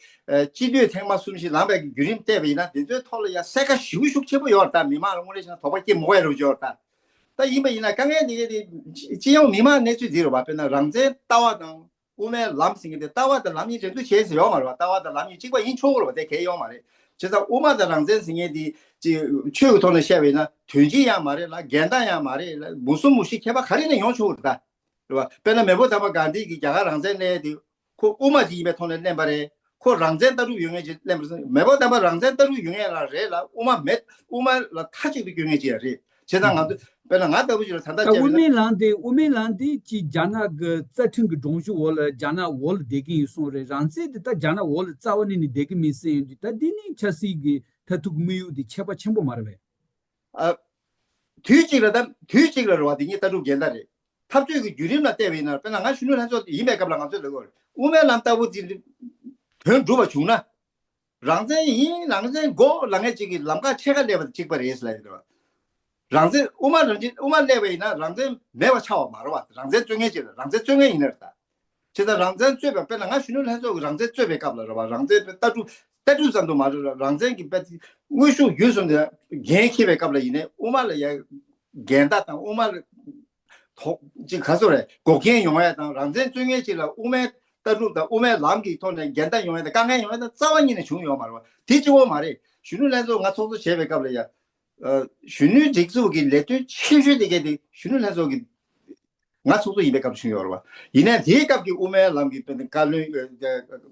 སྤྱི་འཐུས་ཐེངས་མ་གསུམ་ཞིག་ལངས་པའི་བརྒྱུད་རིམ་བལྟས་པ་ཡིན་ན་དེ་ཚོའི་ཐོག་ལ་ཡང་གསལ་ཁ་ཞེ་པོ་ཤུགས་ཆེན་པོ་ཡོད་རེད། ད་མི་མང་ལ་དངོས་གནས་བྱས་ན་དོགས་པ་སྐྱེ་མི་དགོས་ཡ་རུ་ཡོད་རེད། ད་ད་ཡིན་པ་ཡིན་ན་དཀའ་ངལ་དེ་གས་དེ་སྤྱི་ཡོངས་མི་མང་གནས་ཚུལ་འདི་རེད་བ། དཔེར་ན་རང་བཙན་ལྟ་བ་དང་དབུ་མའི་ལམ་ཟེར་མཁན་དེ་ལྟ་བ་དང་ལམ་གཉིས་འགྲན་བསྡུར་བྱེད་ཟེར་ཡོད་མ་རེད་བ། ལྟ་བ་དང་ལམ་གཉིས་གཅིག་པ་ཡིན་ཆོག་གི་རེད་བ། དེ་གལ་ཡོད་མ་རེད། བྱས་ཙང་དབུ་མ་དང་རང་བཙན་ཟེར་མཁན་དེ་ཅིག་ཆོས་ཀྱི་ཐོག་ནས་བཤད་པ་ཡིན་ན་དོན་སྤྱི་ཡང་མ་རེད་ལ་འགལ་ཟླ་ཡང་མ་རེད་ལ་མུ་གསུམ་མུ་བཞི་ཁྱད་པར་ག་རེ་ནས་ཡོང་ཆོག་གི་རེད་ད། རེད་བ། དཔེར་ན་མེས་པོ་དམ་པ་གྷན་དྷི་གིས་རྒྱ་གར་རང་བཙན་གླེང་ཡས་དེ་ཁོ་དབུ་མ་ཅིག་ཡིན་པའི་ཐོག་ནས་གླེང་པ་རེད། ཁོ་རང་བཙན་ལྟ་གྲུབ་ཡོད་མཁན་ཅིག་གླེང་པ་རེད། མེས་པོ་དམ་པ་རང་བཙན་ལྟ་གྲུབ་ཡོད་མཁན་ལ་རེད་ལ་དབུ་མ་མེད། དབུ་མ་ལ་མཐའ་གཅིག་ཏུ་སྐྱོན་མཁན་ཅིག་ཡང་རེད། བྱས་ཙང་ང་ཚོ་དཔེར་ན་ང་ལྟ་བུ་ཞིག་ལ་ད་ལྟ་ད་བྱས་དབུ་པ་ཡིན་ན། མའི་ལམ་དེ་དབུ་མའི་ལམ་དེ་ཅིག་རྒྱ་ནག་གི་རྩ་ཁྲིམས་ཀྱི་སྒྲོམ་གཞི་འོག་ལ་རྒྱ་ནག་འོག་ལ་བསྡད་ཀྱི་ཡིན་གསུངས་རེད། རང་བཙན་དེ་ད་རྒྱ་ནག་འོག་ལ་རྩ་བ་ནས་ནས་བསྡད་ཀྱི་མིན་ཟེར་ཡོང་དུས་ད་འདི་ནི་ཆབ་སྲིད་ཀྱི་མཐར་ཐུག་དམིགས་ཡུལ་དེ་ཁྱད་པར་ཆེན་པོ་མ་རེད་པས། ཨ། དུས་གཅིག་ལ་ད་དུས་གཅིག་ལ་རེད་བ། དེ་གཉིས་ལྟ་གྲུབ་འགལ་ཟླ་རེད། འཐབ་རྩོད་ཀྱི་བརྒྱུད་རིམ་ལ་བལྟས་པ་ཡིན་ན་དཔེར་ན་ང་གཞོན་ནུ་ལྷན་ཚོགས་ཡིན་པའི་སྐབས་ལ་ང་ཚོས་ལབ་ཀྱི་ཡོད་རེད། དབུ་མའི་ལམ་ལྟ་བུ་དེ་དོན་འགྲུབ་པ་བྱུང་ན། རང་བཙན་ཡིན་རང་བཙན་དགོས་ལབ་མཁན་ཅིག་གིས་ལམ་ཁ་ཕྱེད་ཀ་སླེབས་པ་དང་གཅིག་པ་རེད་ཟེར་ལབ་ཡོད་རེད་བ། རང་བཙན་དབུ་མ་རང་བཙན་དབུ་མ་སླེབས་པ་ཡིན་ན་རང་བཙན་མེད་པ་ཆགས་པ་མ་རེད་བ། རང་བཙན་རྩོད་མཁན་ཅིག་ལ་རང་བཙན་རྩོད་མཁན་ཡིན་ནི་རེད་ད། བྱས་ཙང་རང་བཙན་རྩོད་པའི་དཔེར་ན་ང་གཞོན་ནུ་ལྷན་ཚོགས་ཀྱི་རང་བཙན་རྩོད་པའི་སྐབས་ལ་རེད་བ། རང་བཙན་ལྟ་གྲུབ་ལྟ་གྲུབ་ཙམ་དུ་མ་རེད། རང་བཙན་གྱི་དཔེ་དངོས་ཤུགས་རྒྱུན་སོང་ནས་འགན་འཁྱེར་བའི་སྐབས་ལ་ཡིན་ནའི་དབུ་མ་ལ་ཡ་འགལ་ཟླ་དང་དབུ་མ་ལ་དོགས་ཅིག་ག་ཚོད་རེད་འགོག་རྐྱེན་ཡོང་ཡ་དང་རང་བཙན་རྩོད་མཁན་ཅིག་ལ་དབུ་མའི་ལྟ་གྲུབ་དང་དབུ་མའི་ལམ་གྱི་ཐོག་ནས་འགལ་ཟླ་ཡོང་ཡ་དང་དཀའ་ངལ་ཡོང་ཡ་དང་རྩ་བ་ཉིད་ནས་བྱུང་ཡོད་མ་རེད་བ། དེ་གཅིག་པོ་མ་རེད། གཞོན་ནུ་ལྷན་ཚོགས་ང་ཚོགས་གཙོ་བྱས་པའི་སྐབས་ལ་ཡ། གཞོན་ནུའི་སྒྲིག་འཛུགས་ཀྱི་ལས་དོན་ཆེ་ཤོས་དེ་གལ་ཏེ་གཞོན་ནུ་ལྷན་ཚོགས་ཀྱི་ང་ཚོགས་གཙོ་ཡིན་པའི་སྐབས་བྱུང་ཡོད་རེད་བ། ཡིན་ནའི་དེའི་སྐབས་ཀྱི་དབུ་མའི་ལམ་གྱི་དཔེར་ན་བཀའ་བློན་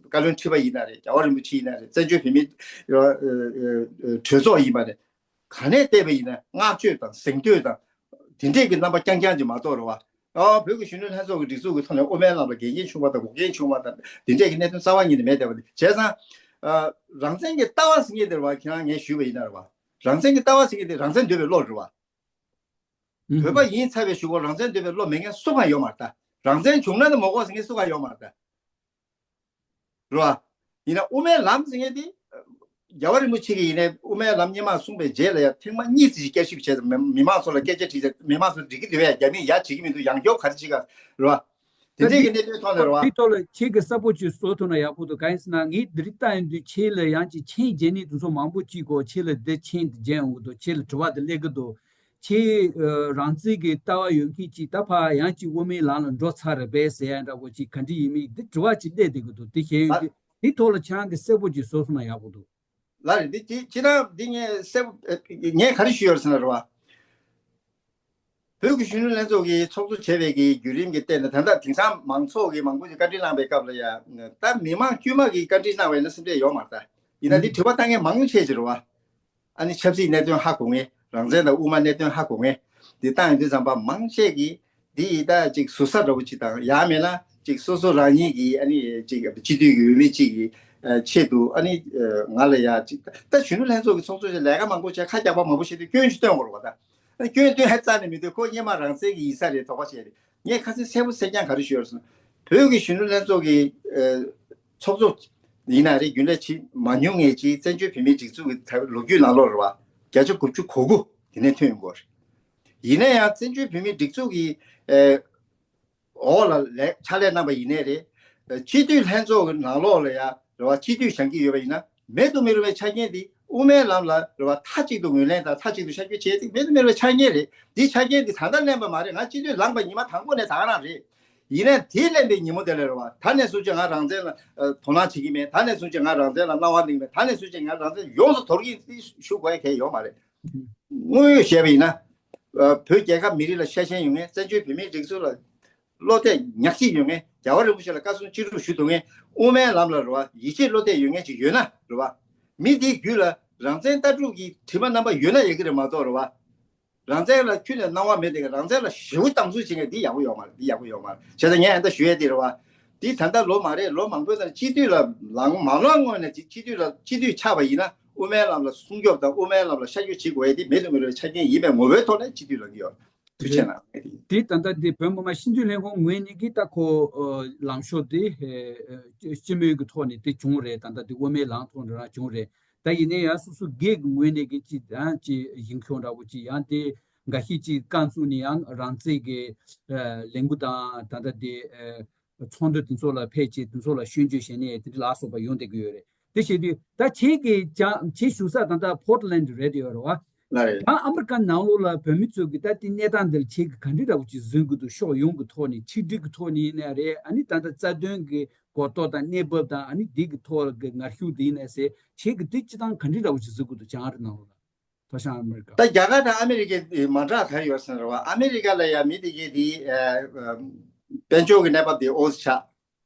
བཀའ་བློན་ཁྲི་པ་ཡིན་ན་རེད། རྒྱལ་བ་རིན་པོ་ཆེ་ཡིན་ན་རེད། བཙན་བྱོལ་བོད་མིའི་གྲོས་ཚོགས་ཡིན་པ་རེད། ག་ནས་བལྟས་པ་ཡིན་ན་བསྔགས་བརྗོད་དང་གཟེངས་བསྟོད་དང་དེ་འདྲས་ཀྱི་རྣམ་པ་རྐྱང་རྐྱང་ཅིག་མ་གཏོགས་རེད་བ། ཨ་བོད་ཀྱི་གཞོན་ནུ་ལྷན་ཚོགས་ཀྱི་སྒྲིག་འཛུགས་ཀྱི་ཐོག་ནས་དབུ་མའི་ལམ་ལ་འགལ་རྐྱེན་བྱུང་བ་དང་འགོག་རྐྱེན་བྱུང་བ་དང་དེ་འདྲས་ཀྱི་གནད་དོན་རྩ་བ་ཉིད་ནས་མེད་བསྡད་པ་རེད། བྱས་ཙང་། རང་བཙན་གྱི་ལྟ་བ་ཟེར་མཁན་དེ་རེད་བ། ཁྱེད་རང་ངས་ཞུས་པ་ཡིན་ན་རེད་བ། རང་བཙན་གྱི་ལྟ་བ་ཟེར་མཁན་དེ་རང་བཙན་འདོད་པའི་བློ་རེད་བ། ཨུ་བོད་པ་ཧུམ། ཡིན་ཚར་བའི་གཞུག་གུ་རང་བཙན་འདོད་པའི་བློ་མེད་མཁན་སུ་གང་ཡོད་མ་རེད་ད། རང་བཙན་བྱུང་ན་ནི་མ་དགོས་ཟེར་མཁན་སུ་གང་ཡོད་མ་རེད་ད། རེད་བ། ཡིན་ན་དབུ་མའི་ལམ་ཟེར་མཁན་དེ། རྒྱལ་བ་རིན་པོ་ཆེ་གིས་ཡིན་ནའི་དབུ་མའི་ལམ་སྔོན་མ་གསུངས་པའི་རྗེས་ལ་ཡང་ཐེངས་མ་གཉིས་ཙམ་ཞིག་བསྐྱར་ཞིབ་བྱས་ཏེ་མི་མི་མང་ཚོ་ལ་སྐད་ཆ་དྲིས་ཏེ་མི་མང་ཚོ་འགྲིག་གི་འདུག་བས། རྒྱ་མིས་ཡ་བྱེད་ཀྱི་མི་འདུག་ཡང་སྐྱོར་ག་རེ་བྱེད་ག་རེད་བ། དེ་ད་འདྲའི་འདི་གི་གནད་དོན་ཐོག་ནས་རེད་བ། འདི་ཐོག་ལ་ཁྱེད་ཀྱིས་གསལ་པོ་ཅིག་བཟོ་ཐུབ་ན་ཡག་པོ་འདུག་གང་ཡིན་ཟེར་ན་ངས་འདི་རིགས་བལྟ་ཡོང་དུས་ཁྱེད་ལ་ཡང་ཅིག་མཆན་རྒྱག་མཁན་དེ་ཚོ་མང་པོ་ཅིག་གོ་ཁྱེད་ལ་འདི་མཆན་འདི་རྒྱག་ཡོང་གི་འདུག་ཁྱེད་ལ་དྲི་བ་འདི་སླེབས་ཀྱི་འདུག་ཁྱེད་ཨ་རང་བཙན་གྱི་ལྟ་བ་ཡོད་མཁན་ཅིག་ད་ཕར་ཡང་ཅིག་དབུ་མའི་ལམ་ལ་འགྲོ་ཚར་རེད་པས་ཟེར་ཡ་འདྲ་པོ་ཅིག་ག་འདྲ་ཡིན་མིན་འདི་དྲི་བ་ཅིག་སླེབས་བསྡད་ཀྱི་འདུག་དེ་གཞན་ཡོད་ལ། དེ་དེ་ཐོག་ལ་ཁྱེད་རང་གིས་གསལ་པོ་ཅིག་བཟོ་ཐུབ་ན་ཡག་པོ་འདུག་ལགས་རེད། འདི་ཅི་ཅི་ད་འདི་ངས་གསལ་པོ་ངས་ག་རེ་ཞུས་ཡོད་ཟེར་ན་རེད་བ། བོད་ཀྱི་གཞོན་ནུ་ལྷན་ཚོགས་ཀྱིས་ཚོགས་གཙོ་བྱས་པའི་གི་བརྒྱུད་རིམ་གྱི་སྟེང་ནས་ད་ལྟ་དེང་སང་མང་ཚོགས་ཀྱིས་མང་པོ་ཞིག་བཀའ་འདྲི་གནང་བའི་སྐབས་ལ་ཡ། ད་མི་མང་དཀྱུས་མ་གིས་བཀའ་འདྲི་གནང་བ་ཡིན་ན་སེམས་ཁྲལ་ཡོད་མ་རེད་ད། ཡིན་ན་འདི་དྲི་བ་བཏང་མཁན་མང་ཆེ་ཅིག་རེད་བ། ཨ་ནི་ཆབ་སྲིད་གནད་དོན་ཧ་གོ་མཁན། རང་བཙན་དང་དབུ་མ་གནད་དོན་ཧ་གོ་མཁན། འདི་བཏང་ཡོང་དུས་ཙམ་པ་མང་ཆེ་གིས་འདི་ཡི་ད་ཅིག་ཟུར་ཟ་འདྲ་བོ་ཅིག་དང་ཡང་མེད་ན་ཅིག་སོ་སོ་རང་ཉིད་ཀྱི་ཨ་ནི་ཅིག་སྤྱི་འཐུས་ཀྱི་འོས་མི་གཅིག་གི་ཆེད་དུ་ཨ་ནི་ང་ལ་ཡ་ཅིག་ད་གཞོན་ནུ་ལྷན་ཚོགས་ཀྱི་ཚོགས་གཙོ་ཆེད་ལས་ཀ་མང་པོ་བྱས་ཁ་རྒྱག་པ་མང་པོ་བྱས་ཏེ་སྐྱོན་ཞིག་སྟོན་དགོས་རེད་བ་ད། སྐྱོན་སྟོན་ཧ་རྩ་ནས་མི་འདུག་ཁོ་སྔོན་མ་རང་བཙན་གྱི་ཡིན་ས་རེད་དོགས་པ་བྱས་རེད། ངས་ཁ་སང་གསལ་པོ་གསལ་རྐྱང་ག་རེ་ཞུས་ཡོད་ཟེར་ན། བོད་ཀྱི་གཞོན་ནུ་ལྷན་ཚོགས་ཀྱི་ཚོགས་གཙོ་ཡིན་ན་རེད། རྒྱུན་ལས་བྱེད་མ་མྱོང་མཁན་ཅིག་བཙན་བྱོལ་བོད་མིའི་སྒྲིག་འཛུགས་ཀྱི་ད་ལོ་རྒྱུས་ནང་ལོགས་རེད་བ། བརྒྱ་ཆ་དགུ་བཅུ་གོ་དགུ་དེ་ནས་ཐོན་ཡོང་གི་ཡོད་རེད། ཡིན་ན་ཡང་བཙན་བྱོལ་བོད་མིའི་སྒྲིག་འཛུགས་ཀྱི་འོག་ལ་ལས་ཕྱག་ལས་གནང་པ་ཡིན་ནའི་རེད། སྤྱི་འཐུས་ལྷན་ཚོགས་ཀྱི་ནང་ལོགས་ལ་ཡ་རེད་བ། སྤྱི་འཐུས་བཞེངས་ཀྱི་ཡོད་པ་ཡིན་ན་མེད་དུ་མི་རུང་བའི་ཆ་རྐྱེན་དེ་དབུ་མའི་ལམ་ལ་རེད་བ། མཐའ་གཅིག་ཏུ་ངོས་ལེན་དང་མཐའ་གཅིག་ཏུ་ཤར་བསྐྱོད་བྱས་ཏེ་མེད་དུ་མི་རུང་བའི་ཆ་རྐྱེན་རེད། འདི་ཆ་རྐྱེན་འདི་ད་ལྟ་གླེང་པ་མ་རེད། ང་སྤྱི་འཐུས་ལངས་པ་ཉི་མ་དང་པོ་ནས་ད་ག་རང་རེད། ཡིན་ནའི་དེ་གླེང་པའི་ཉིན་མོ་དེ་ལ་རེད་བ། ད་ནས་བཟུང་བྱས་ང་རང་བཙན་ལ་དོ་སྣང་བྱེད་ཀྱི་མེད། ད་ནས་བཟུང་བྱས་ང་རང་བཙན་ལ་སྣང་བ་ལེན་གྱི་མེད། ད་ནས་བཟུང་བྱས་ང་རང་བཙན་ཡོངས་སུ་དོར་གྱི་ཡིན་ཞུ་དགོས་ཡ་གང་ཡང་ཡོད་མ་རེད། དངོས་ཡོད་བཤད་པ་ཡིན་ན། ཨ། བོད་རྒྱལ་ཁབ་མི་རིགས་ལ་ཤ་ཞེན་ཡོད་མཁན། བཙན་བྱོལ་བོད་མིའི་སྒྲིག་འཛུགས་ལ་བློ་གཏད་ཉག་གཅིག་ཡོད་མཁན། རྒྱལ་བ་རིན་པོ་ཆེ་ལ་བཀའ་གསུང་ཅི་རུང་ཞུ་ཐུབ་མཁན། དབུ་མའི་ལམ་ལ་རེད་བ། ཡིད་ཆེས་བློ་གཏད་ཡོད་མཁན་ཅིག་ཡོད་ན་རེད་བ། མི་དེའི་རྒྱུད་ལ་རང་བཙན་ལྟ་གྲུབ་ཀྱི་དྲི་མ་རྣམ་པ་ཡོད་ན་ཡག་གི་རེད་མ་གཏོགས་རེད་བ། རང་བཙན་ལ་ཁྱོན་ནས་སྣང་བ་མེད་དེ་ག་རང་བཙན་ལ་ཞེ་པོ་དམ་བཙུགས་བྱེད་མཁན་འདི་ཡག་པོ་ཡོད་མ་རེད། འདི་ཡག་པོ་ཡོད་མ་རེད། བྱས་ཙང་ངས་ཨ་ད་ཞུ་ཡས་དེ་རེད་བ། འདི་ད་ལྟ་ལོ་མ་རེད། ལོ་མང་པོའི་ནང་སྤྱི་འཐུས་ལ་ལངས་མ་ལངས་སྔོན་ནས་སྤྱི་འཐུས་ལ་སྤྱི་འཐུས་ཆགས་པ་ཡིན་ན་དབུ་མའི་ལམ་ལ་སྲུང་སྐྱོབ་དང་དབུ་མའི་ལམ་ལ་ཤར་བསྐྱོད་བྱེད་དགོས་ཡས་འདི་མེད་དུ་མི་རུང་བའི་ཆ་རྐྱེན་ཡིན་པའི་ངོ་བོའི་ཐོག་ནས་སྤྱི་འཐུས་ལངས་ཀྱི་ཡོད། ཐུགས་རྗེ་གནང་། དེ་ད་ལྟ་དེ་བོད་མི་མང་སྤྱི་འཐུས་ལྷན་ཁང་ངོས་ནས་ཀྱི་ད་ཁོ་ལངས་ཕྱོགས་དེ་སྤྱི་མོས་ཀྱི་ཐོག་ནས་དེ་བྱུང་རེད། ད་ལྟ་དེ་དབུ་མའི་ལམ་ཐོག་ནས་རང་བྱུང་རེད། ད་ཡིན་ན་ཡང་སོ་སོ་སྒེར་གྱི་ངོས་ནས་ཀྱི་ཅི་ཡང་ཅི་ཡིན་ཁྱོང་འདྲ་བོ་ཅི་ཡང་དེ་ འགའ་ཤས་ཅིག་རྐང་བཙུགས་ནས་ཡང་རང་བཙན་གྱི་ལས་འགུལ་དང་ད་ལྟ་དེ་ཚོགས་འདུ་དེ་ཚོ་ལ་ཕེབས་བྱས་དེ་ཚོ་ལ་སྐྱོན་བརྗོད་བྱས་ནས་དེ་འདྲ་ལ་སོགས་པ་ཡོང་བསྡད་ཀྱི་ཡོད་རེད། དེ་བྱེད་དུས་ད་ཁྱེད་ཀྱི་ཀྱང་ཁྱེད་བཞུགས་ས་ད་ལྟ་Portland་རེད་ཡོད་རེད་བ། ལ་རེད། ཡང་ཨ་མི་རི་ཀ་ནང་ལོགས་ལ་བོད་མི་ཚོ་གི་ད་ལྟའི་གནས་སྟངས་འདི་ལ་ཁྱེད་ཀྱི་ག་འདྲ་འདྲ་བོ་ཅིག་གཟིགས་དགོས་འདུག་ཕྱོགས་ཡོངས་ཀྱི་ཐོག་ནས་ཆིག་སྒྲིལ་གྱི་ཐོག་ནས་ཡིན་ན་རེད། ཨ་ནི་ད་ལྟ་རྩ་དོན་གྱི་གོ་རྟོགས་དང་གནས་བབ་དང་ཨ་ནི་འདི་གི་ཐོག་གི་ངར་ཤུགས་འདི་ཡིན་ན་ཟེར་ཁྱེད་ཀྱི་འདི་སྤྱི་བཏང་ག་འདྲ་འདྲ་བོ་ཅིག་གཟིགས་དགོས་འདུག་བྱང་ཨ་རི་ནང་ལོགས་ལ། ད་ཤང་ཨ་མི་རི་ཀ། ད་རྒྱ་གར་དང་ཨ་མི་རི་ཀའི་མ་འདྲ་ག་རེ་ཡོད་ཟེར་ན་རེད་བ། ཨ་མི་རི་ཀ་ལ་ཡ་མི་དེ་གའི་དེ་ཨ་དཔལ་འབྱོར་གྱི་གནས་བབ་དེ་འོ་ཙམ་ཆགས།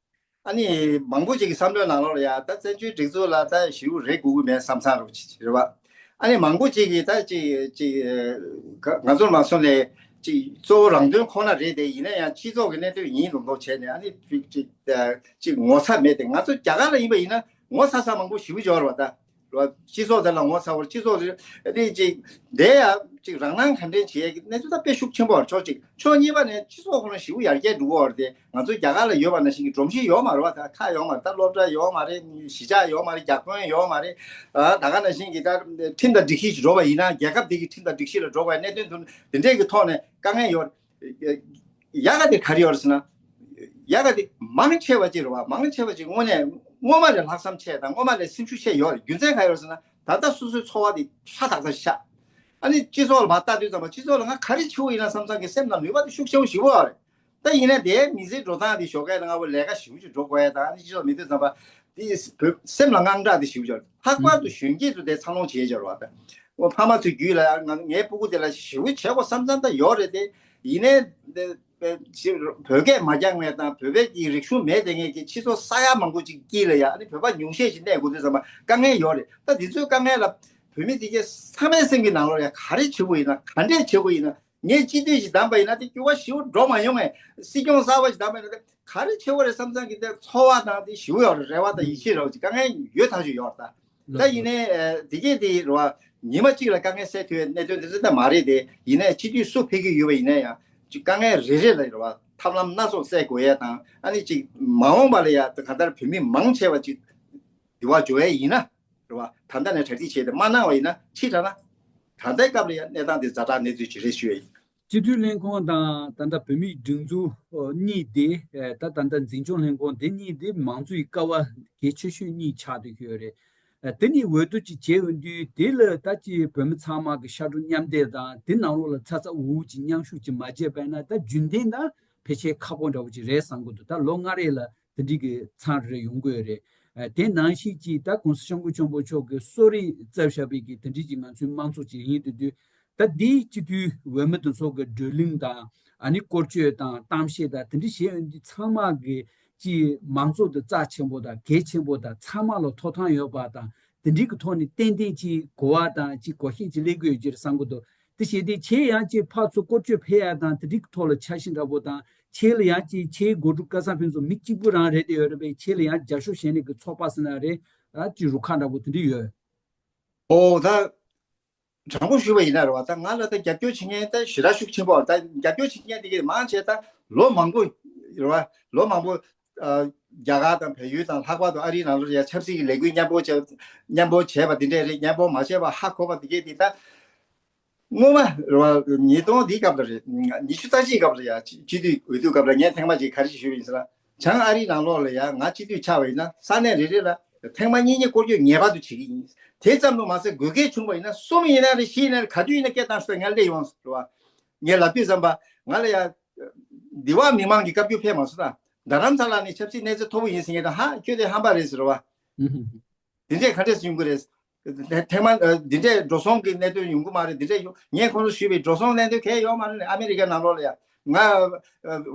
ཨ་ནི་མང་པོ་ཅིག་གི་བསམ་བློའི་ནང་ལོགས་ལ་ཡ་ད་བཙན་བྱོལ་སྒྲིག་འཛུགས་ལ་ད་ཞེ་པོ་རེ་དགོས་ཀྱི་མེད་བསམ་བསམ་རེད་བ། ཨ་ནི་མང་པོ་ཅིག་གིས་ད་ཅིག་ཅིག་ང་ང་ཚོར་མ་སོང་ནས་ཅིག་གཙོ་བོ་རང་དོན་ཁོ་ན་རེད་དེ། ཡིན་ན་ཡང་སྤྱི་ཚོགས་ཀྱི་གནད་དོན་ཡིན་མདོག་མདོག་བྱས་ནས། ཨ་ནི་ཅིག་ཅིག་ཅིག་ངོ་ཚ་མེད་དེ། ང་ཚོ་རྒྱ་གར་ལ་ཡིན་པ་ཡིན་ན་ངོ་ཚ་ས་མང་པོ་ཞེ་པོ་ཅིག་ཡོད་རེད་བ། ད་རེད་བ། སྤྱི་ཚོགས་དེ་ལ་ངོ་ཚ་བར་སྤྱི་ཚོགས་དེ་དེ་ཅིག་དེ་ཡ་ཅིག་རང་སྣང་གང་དྲན་བྱེད་ཡས་ཀྱི་གནས་ཚུལ་ད་དཔེ་ཤུགས་ཆེན་པོ་རེད། ཕྱོགས་གཅིག། ཕྱོགས་གཉིས་པ་ནས་སྤྱི་ཚོགས་ཁོ་ན་ཞེ་པོ་ཡར་རྒྱས་འགྲོ་གི་ཡོད་རེད་དེ། ང་ཚོ་རྒྱ་གར་ལ་ཡོད་པ་ནང་བཞིན་གྱི་སྒྲོམ་གཞི་ཡོད་མ་རེད་བ། ད་ཁ་ཡོད་མ་རེད། ད་སློབ་གྲྭ་ཡོད་མ་རེད། གཞིས་ཆགས་ཡོད་མ་རེད། བརྒྱ་དཔོན་ཡོད་མ་རེད། ཨ་ད་ག་ནང་བཞིན་གྱི་ད་ཁྲིམས་དང་སྒྲིག་གཞི་ཞིག་འགྲོ་བ་ཡིན་ན། རྒྱལ་ཁབ་དེ་གི་ཁྲིམས་དང་སྒྲིག་གཞི་ལ་འགྲོ་བའི་གནད་དོན་དུ་དེ་འདྲས་ཀྱི་ཐོག་ནས་དཀའ་ངལ་ཡོད། ཡག་ག་དེ་ག་རེ་ཡོད་རེད་ཟེར་ན། ཡག་ག་དེ་མང་ཆེ་བ་ཅིག་རེད་བ། མང་ཆེ་བ་ཅིག་དངོས་གནས་སྔོན་མ་ལས་ལྷག་བསམ་ཆེ་དང་སྔོན་མ་ལས་སེམས་ཤུགས་ཆེ་ཡོད་རེད། རྒྱུ་མཚན་ག་ཡོད་རེད་ཟེར་ན། ད་ལྟ་སོ་སོའི་འཚོ་བ་དེ་ཧྲ་ཐག་ཐག་ཆགས། ཨ་ནི་སྤྱི་ཚོགས་ལ་མར་ལྟ་དུས་ཙམ་པ་སྤྱི་ཚོགས་ལ་ང་ག་རེ་བྱེད་དགོས་ཡིན་ན་བསམ་བསམ་གྱི་སེམས་ལ་ནུས་པ་དེ་ཤུགས་ཆེན་པོ་ཞེ་པོ་ཡོད་རེད། ད་ཡིན་ནའི་དེའི་མི་ཚེའི་འགྲོ་སྟངས་དེ་ཞོགས་ཀས་ལ་སྔ་པོ་ལས་ཀ་ཞེ་པོ་ཅིག་འགྲོ་དགོས་ཡ་དང་། ཨ་ནི་སྤྱི་ཚོགས་མི་འདུག་ཙམ་པ་དེ་བོད་སེམས་ལ་དངངས་སྐྲག་དེ་ཞེ་པོ་ཅིག་ཡོད་རེད། ལྷག་པར་དུ་གཞོན་སྐྱེས་ཚོ་དེ་འཚར་ལོངས་བྱེད་ཡ་ཅིག་ཡོད་རེད་བ། ད་ཕ་མ་ཚོའི་རྒྱུད་ལ་ང་ངའི་སྤུ་གུ་དེ་ལ་ཞེ་པོ་བྱེད་དགོས་བསམ་བསམ་ད་ཡོད་རེད་དེ། ཡིན་ནའི་དེ་བོད་སྐད་མ་སྦྱང་བའི་དང་བོད་པའི་གི་རིག་གཞུང་མེད་དེ་ངས་ཀྱི་སྤྱི་ཚོགས་ས་ཡ་མང་པོ་ཅིག་དཀྱིལ་ལ་ཡ། ཨ་ནི་བོད་པ་ཉུང་ཤས་ཤིག་གནས་དགོས་དུས་ཙམ་པ་དཀའ་ངལ་ཡོད་རེད། ད་འདི་ཚོའི་དཀའ་ངལ་ལ་བོད་མི་དེ་གའི་ཚང་མའི་སེམས་ཀྱི་ནང་ལོགས་ལ་ཡ་ག་རེ་བྱེད་དགོས་ཡིན་ན། ག་འདྲས་བྱེད་དགོས་ཡིན་ན། ངས་སྤྱི་འཐུས་ཤིག་བདམས་པ་ཡིན་ན་དེ་འགྱུར་བ་ཞེ་པོ་འགྲོ་མ་ཡོང་ངས། སྲིད་སྐྱོང་གསར་པ་ཞིག་བདམས་པ་ཡིན་ན་དེ་ག་རེ་བྱེད་དགོས་རེད་བསམ་བསམ་གྱི་དེ་ཚོར་བ་དང་དེ་ཞེ་པོ་ཡོད་རེད། རེ་བ་དང་ཡིད་ཆེས་རེ་བ་ཅིག་དཀའ་ངལ་ཡོད་ཐག་ཆོད་ཡོད་རེད། ད་ད་ཡིན་ནའི་དེ་གས་དེ་རེད་བ། ཉི་མ་གཅིག་ལ་དཀའ་ངལ་སེལ་ཐུབ་པའི་གནད་དོན་དེ་ཚོ་ད་མ་རེད་དེ། ཡིན་ནའི་སྤྱི་འཐུས་སུ་ཕེབས་ཀྱི་ཡོད་པ་ཡིན་ན་ཡང་ཅིག་དཀའ་ངལ་རེ་རེ་ལ་རེད་བ། ཐབས་ལམ་སྣ་ཚོགས་བཙལ་དགོས་ཡས་དང་། ཨ་ནི་ཅིག་མ་འོངས་པ་ལ་ཡ་གང་ལྟར་བོད་མི་མང་ཆེ་བ་ཅིག་འདི་བ་འབྱོར་ཡས་ཡིན་ན། རེད་བ། ད་ལྟ་ནས་གྲ་སྒྲིག་བྱས་ཏེ་མ་གནང་བ་ཡིན་ན། ཕྱི་དྲགས་ན། ད་ལྟའི་སྐབས་ལ་ཡང་གནས་སྟངས་དེ་ཛ་དྲག་གནས་ཚུལ་ཅིག་རེད་ཞུ་ཡ་ཡིན། སྤྱི་འཐུས་ལྷན་ཁང་དང་ད་ལྟ་བོད་མིའི་སྒྲིག་འཛུགས་གཉིས་དེ། ད་ད་ལྟ་འཛིན་སྐྱོང་ལྷན་ཁང་དེ་གཉིས་དེ་མང་གཙོའི་ཀ་བ་གལ་ཆེ་ཤོས་གཉིས་ཆགས་བསྡད་ཀྱི་ཡོད་རེད། དེ་གཉིས་འོས་བསྡུ་ཅིག་བྱས་ཡོང་དུས་དེ་ལ་ད་ཅིག་བོད་མི་ཚང་མ་གི་ཤ་གྲོགས་མཉམ་འདེགས་དང་དེ་ནང་ལོགས་ལ་ཚ་ཚ་འུར་འུར་ཅིག་མཉམ་ཞུགས་ཅིག་མ་བྱས་པ་ཡིན་ན། ད་རྒྱུན་ལྡན་ད་ཕལ་ཆེར་ཁག་པོ་འདྲ་བོ་ཅིག་རེད་བསམ་གྱི་འདུག་ད་ལོ་ལྔ་རེ་ལ་དེ་འདྲའི་གི་མཚམས་རེ་ཡོང་གི་ཡོད་རེད། ཨ་དེ་ནང་བཞིན་གྱིས་ད་༸གོང་ས་༸སྐྱབས་མགོན་ཆེན་པོ་མཆོག་གིས་གསོལ་རས་བཏབ་བཞག་པའི་གི་དེ་འདྲའི་གི་ང་ཚོའི་དམངས་གཙོ་ཅིག་ཡིན་དུས་དུས། ད་འདིའི་སྤྱི་འཐུས་འོས་མི་དེ་ཚོ་གི་བགྲོ་གླེང་དང་། ཨ་ནི་སྐོར་སྐྱོད་དང་གཏམ་བཤད་དང་དེ་འདྲ་བྱས་ཡོང་དུས་ཚང་མ་གི་ཅིག་དམངས་གཙོ་དེ་རྩ་ཆེན་པོ་དང་གལ་ཆེན་པོ་དང་། ཚང་མ་ལ་ཐོབ་ཐང་ཡོད་པ་དང་དེ་འདྲའི་གི་ཐོག་ནས་ཏན་ཏན་ཅིག་གོ་བ་དང་ཅིག་གོ་ཤེས་ཅིག་སླེབས་ཀྱི་ཡོད་ཀྱི་རེད་བསམ་གྱི་འདུག་དེ་བྱས་ཏེ་ཁྱེད་ཡང་ཅིག་ཕར་ཚུར་སྐོར་སྐྱོད་ཕེབས་ཡ་དང་དེ་འདྲའི་གི་ཐོག་ལ་འཆར་གཞི་འདྲ་པོ་དང་། ཁྱེད་ལ་ཡང་ཅིག་ཁྱེད་འགོ་ཁྲིད་སྐལ་བཟང་ཕུན་ཚོགས་མི་གཅིག་པུ་རང་རེད་དེ་ཡོད་རེད་པས། ཁྱེད་ལ་ཡང་རྒྱབ་སྐྱོར་བྱེད་མཁན་གྱི་ཚོགས་པ་ཟེར་ན་རེད། ཨ་ཅིག་རུ་ཁག་འདྲ་པོ་དེ་འདྲ་ཡོད། ཨོ་ད། དྲང་པོ་ཞུས་པ་ཡིན་ན་རེད་བ། ད་ང་ལ་ད་རྒྱབ་སྐྱོར་བྱེད་མཁན་ད་ཞེ་དྲག་ཤུགས་ཆེན་པོ། ད་རྒྱབ་སྐྱོར་བྱེད་མཁན་དེ་གས་མང་ཆེ་ད་ལོ་མང་པོ་རེད་བ། ལོ་མང་པོ་ཨ་རྒྱ་གར་དང་བལ་ཡུལ་དང་ལྷག་པར་དུ་ཨ་རིའི་ནང་ལོགས་ཡ་ཆབ་སྲིད་ཀྱི་ལས་འགུལ་མཉམ་པོ་བྱས། མཉམ་པོ་བྱས་པ་དེ་འདྲས་རེད། མཉམ་པོ་མ་བྱས་པ་ཧ་གོ་བ་དེ་གས་དེ་ད་སྔོན་མ་རེད་བ། ཉིས་སྟོང་འདིའི་སྐབས་ལ་རེད། ཉི་ཤུ་རྩ་གཅིག་སྐབས་ལ་ཡ་སྤྱི་འཐུས་འོས་བསྡུ་སྐབས་ལ་ངས་ཐེངས་མ་གཅིག་ག་རེ་ཞིག་ཞུས་པ་ཡིན་ཟེར་ན། བྱང་ཨ་རིའི་ནང་ལོགས་ལ་ཡང་ང་སྤྱི་འཐུས་ཆགས་པ་ཡིན་ན་ས་གནས་རེ་རེ་ལ་ཐེངས་མ་གཉིས་གཉིས་སྐོར་སྐྱོད་ངེས་པར་དུ་བྱེད་ཀྱི་ཡིན། དེ་ཙམ་དུ་མ་ཟད་དགོས་གལ་བྱུང་བ་ཡིན་ན་གསུམ་ཡིན་ན་རེད། བཞི་ཡིན་ན་རེད། ག་དུས་ཡིན་ན་སྐད་བཏང་ཤོག་ང་སླེབས་ཡོང་ཟེར་བ། ངས་ལབ་དུས་ཙམ་པ་ང་ལ་ཡང་འདི་བ་མི་མང་གི་བཀའ་བཀྱོན་ཕེབས་མ་སོང་ད། རྡ་རམ་ས་ལ་ནས་ཆབ་སྲིད་གནས་ཚད་མཐོ་པོ་ཡིན་ཟེར་མཁན་དང་། ཧ་ཁྱོད་དེ་ཧམ་པ་རེད་ཟེར་བ། དེ་འདྲས་ག་འདྲས་ཡོང་གི་རེད། ཐེངས་མ་འདི་འདྲས་འགྲོ་སོང་གི་གནད་དོན་ཡོང་གི་མ་རེད། འདི་འདྲས་ཡོང་། ངས་ཁོང་ཚོ་ཞུས་པའི་འགྲོ་སོང་གནད་དོན་གང་ཡང་ཡོད་མ་རེད། ཨ་མི་རི་ཀའི་ནང་ལོགས་ལ་ཡ་ང་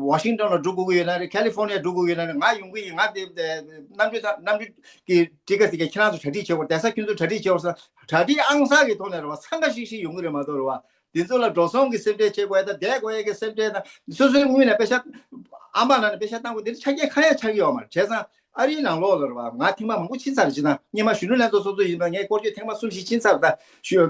ཝ་ཤིང་ཏོན་ལ་འགྲོ་དགོས་ཀྱི་ཡོད་ན་རེད། ཁ་ལི་ཧྥོ་ནི་ཡ་འགྲོ་དགོས་ཀྱི་ཡོད་ན་རེད། ང་ཡོང་གི་ཡིན། ང་དེ་གནམ་གྲུ་གནམ་གྲུ་གི་ཊི་ཀེ་ཊི་དེ་ག་ཁྱེད་རང་ཚོ་གྲ་སྒྲིག་བྱེད་དགོས། བསྡད་ས་ཁྱོད་ཚོ་གྲ་སྒྲིག་བྱེད་དགོས་ཟེར། གྲ་སྒྲིག་ཨང་གསར་གྱི་ཐོག་ནས་རེད་བ། འཚང་ཁ་ཤིག་ཤིག་ཡོང་གི་རེད་མ་གཏོགས་རེད་བ། དེ་ཚོ་ལ་འགྲོ་སོང་གི་སེམས་ཁྲལ་བྱེད་དགོས་ཡ་དང་བསྡད་དགོས་ཡ་གི་སེམས་ཁྲལ་དང་། སོ་སོའི་དངུལ་ནས་པེ་ཤ་ཨ་མ་ནང་ནས་པེ་ཤ་བཏང་དགོས། དེ་ཆ་རྐྱེན་གང་ཡང་ཆགས་ཀྱི་ཡོད་མ་རེད། བྱས་ཙང་ཨ་རིའི་ནང་ལོགས་ལ་རེད་བ། ང་ཐེངས་མ་མང་པོ་ཕྱིན་ཚར་རེད། སྤྱིར་བཏང་སྔོན་མ་གཞོན་ནུ་ལྷན་ཚོགས་ཚོགས་གཙོ་ཡིན་པ་ངས་སྐོར་སྐྱོད་ཐེངས་མ་གསུམ་བཞི་ཕྱིན་ཚར། ད་ཞུ།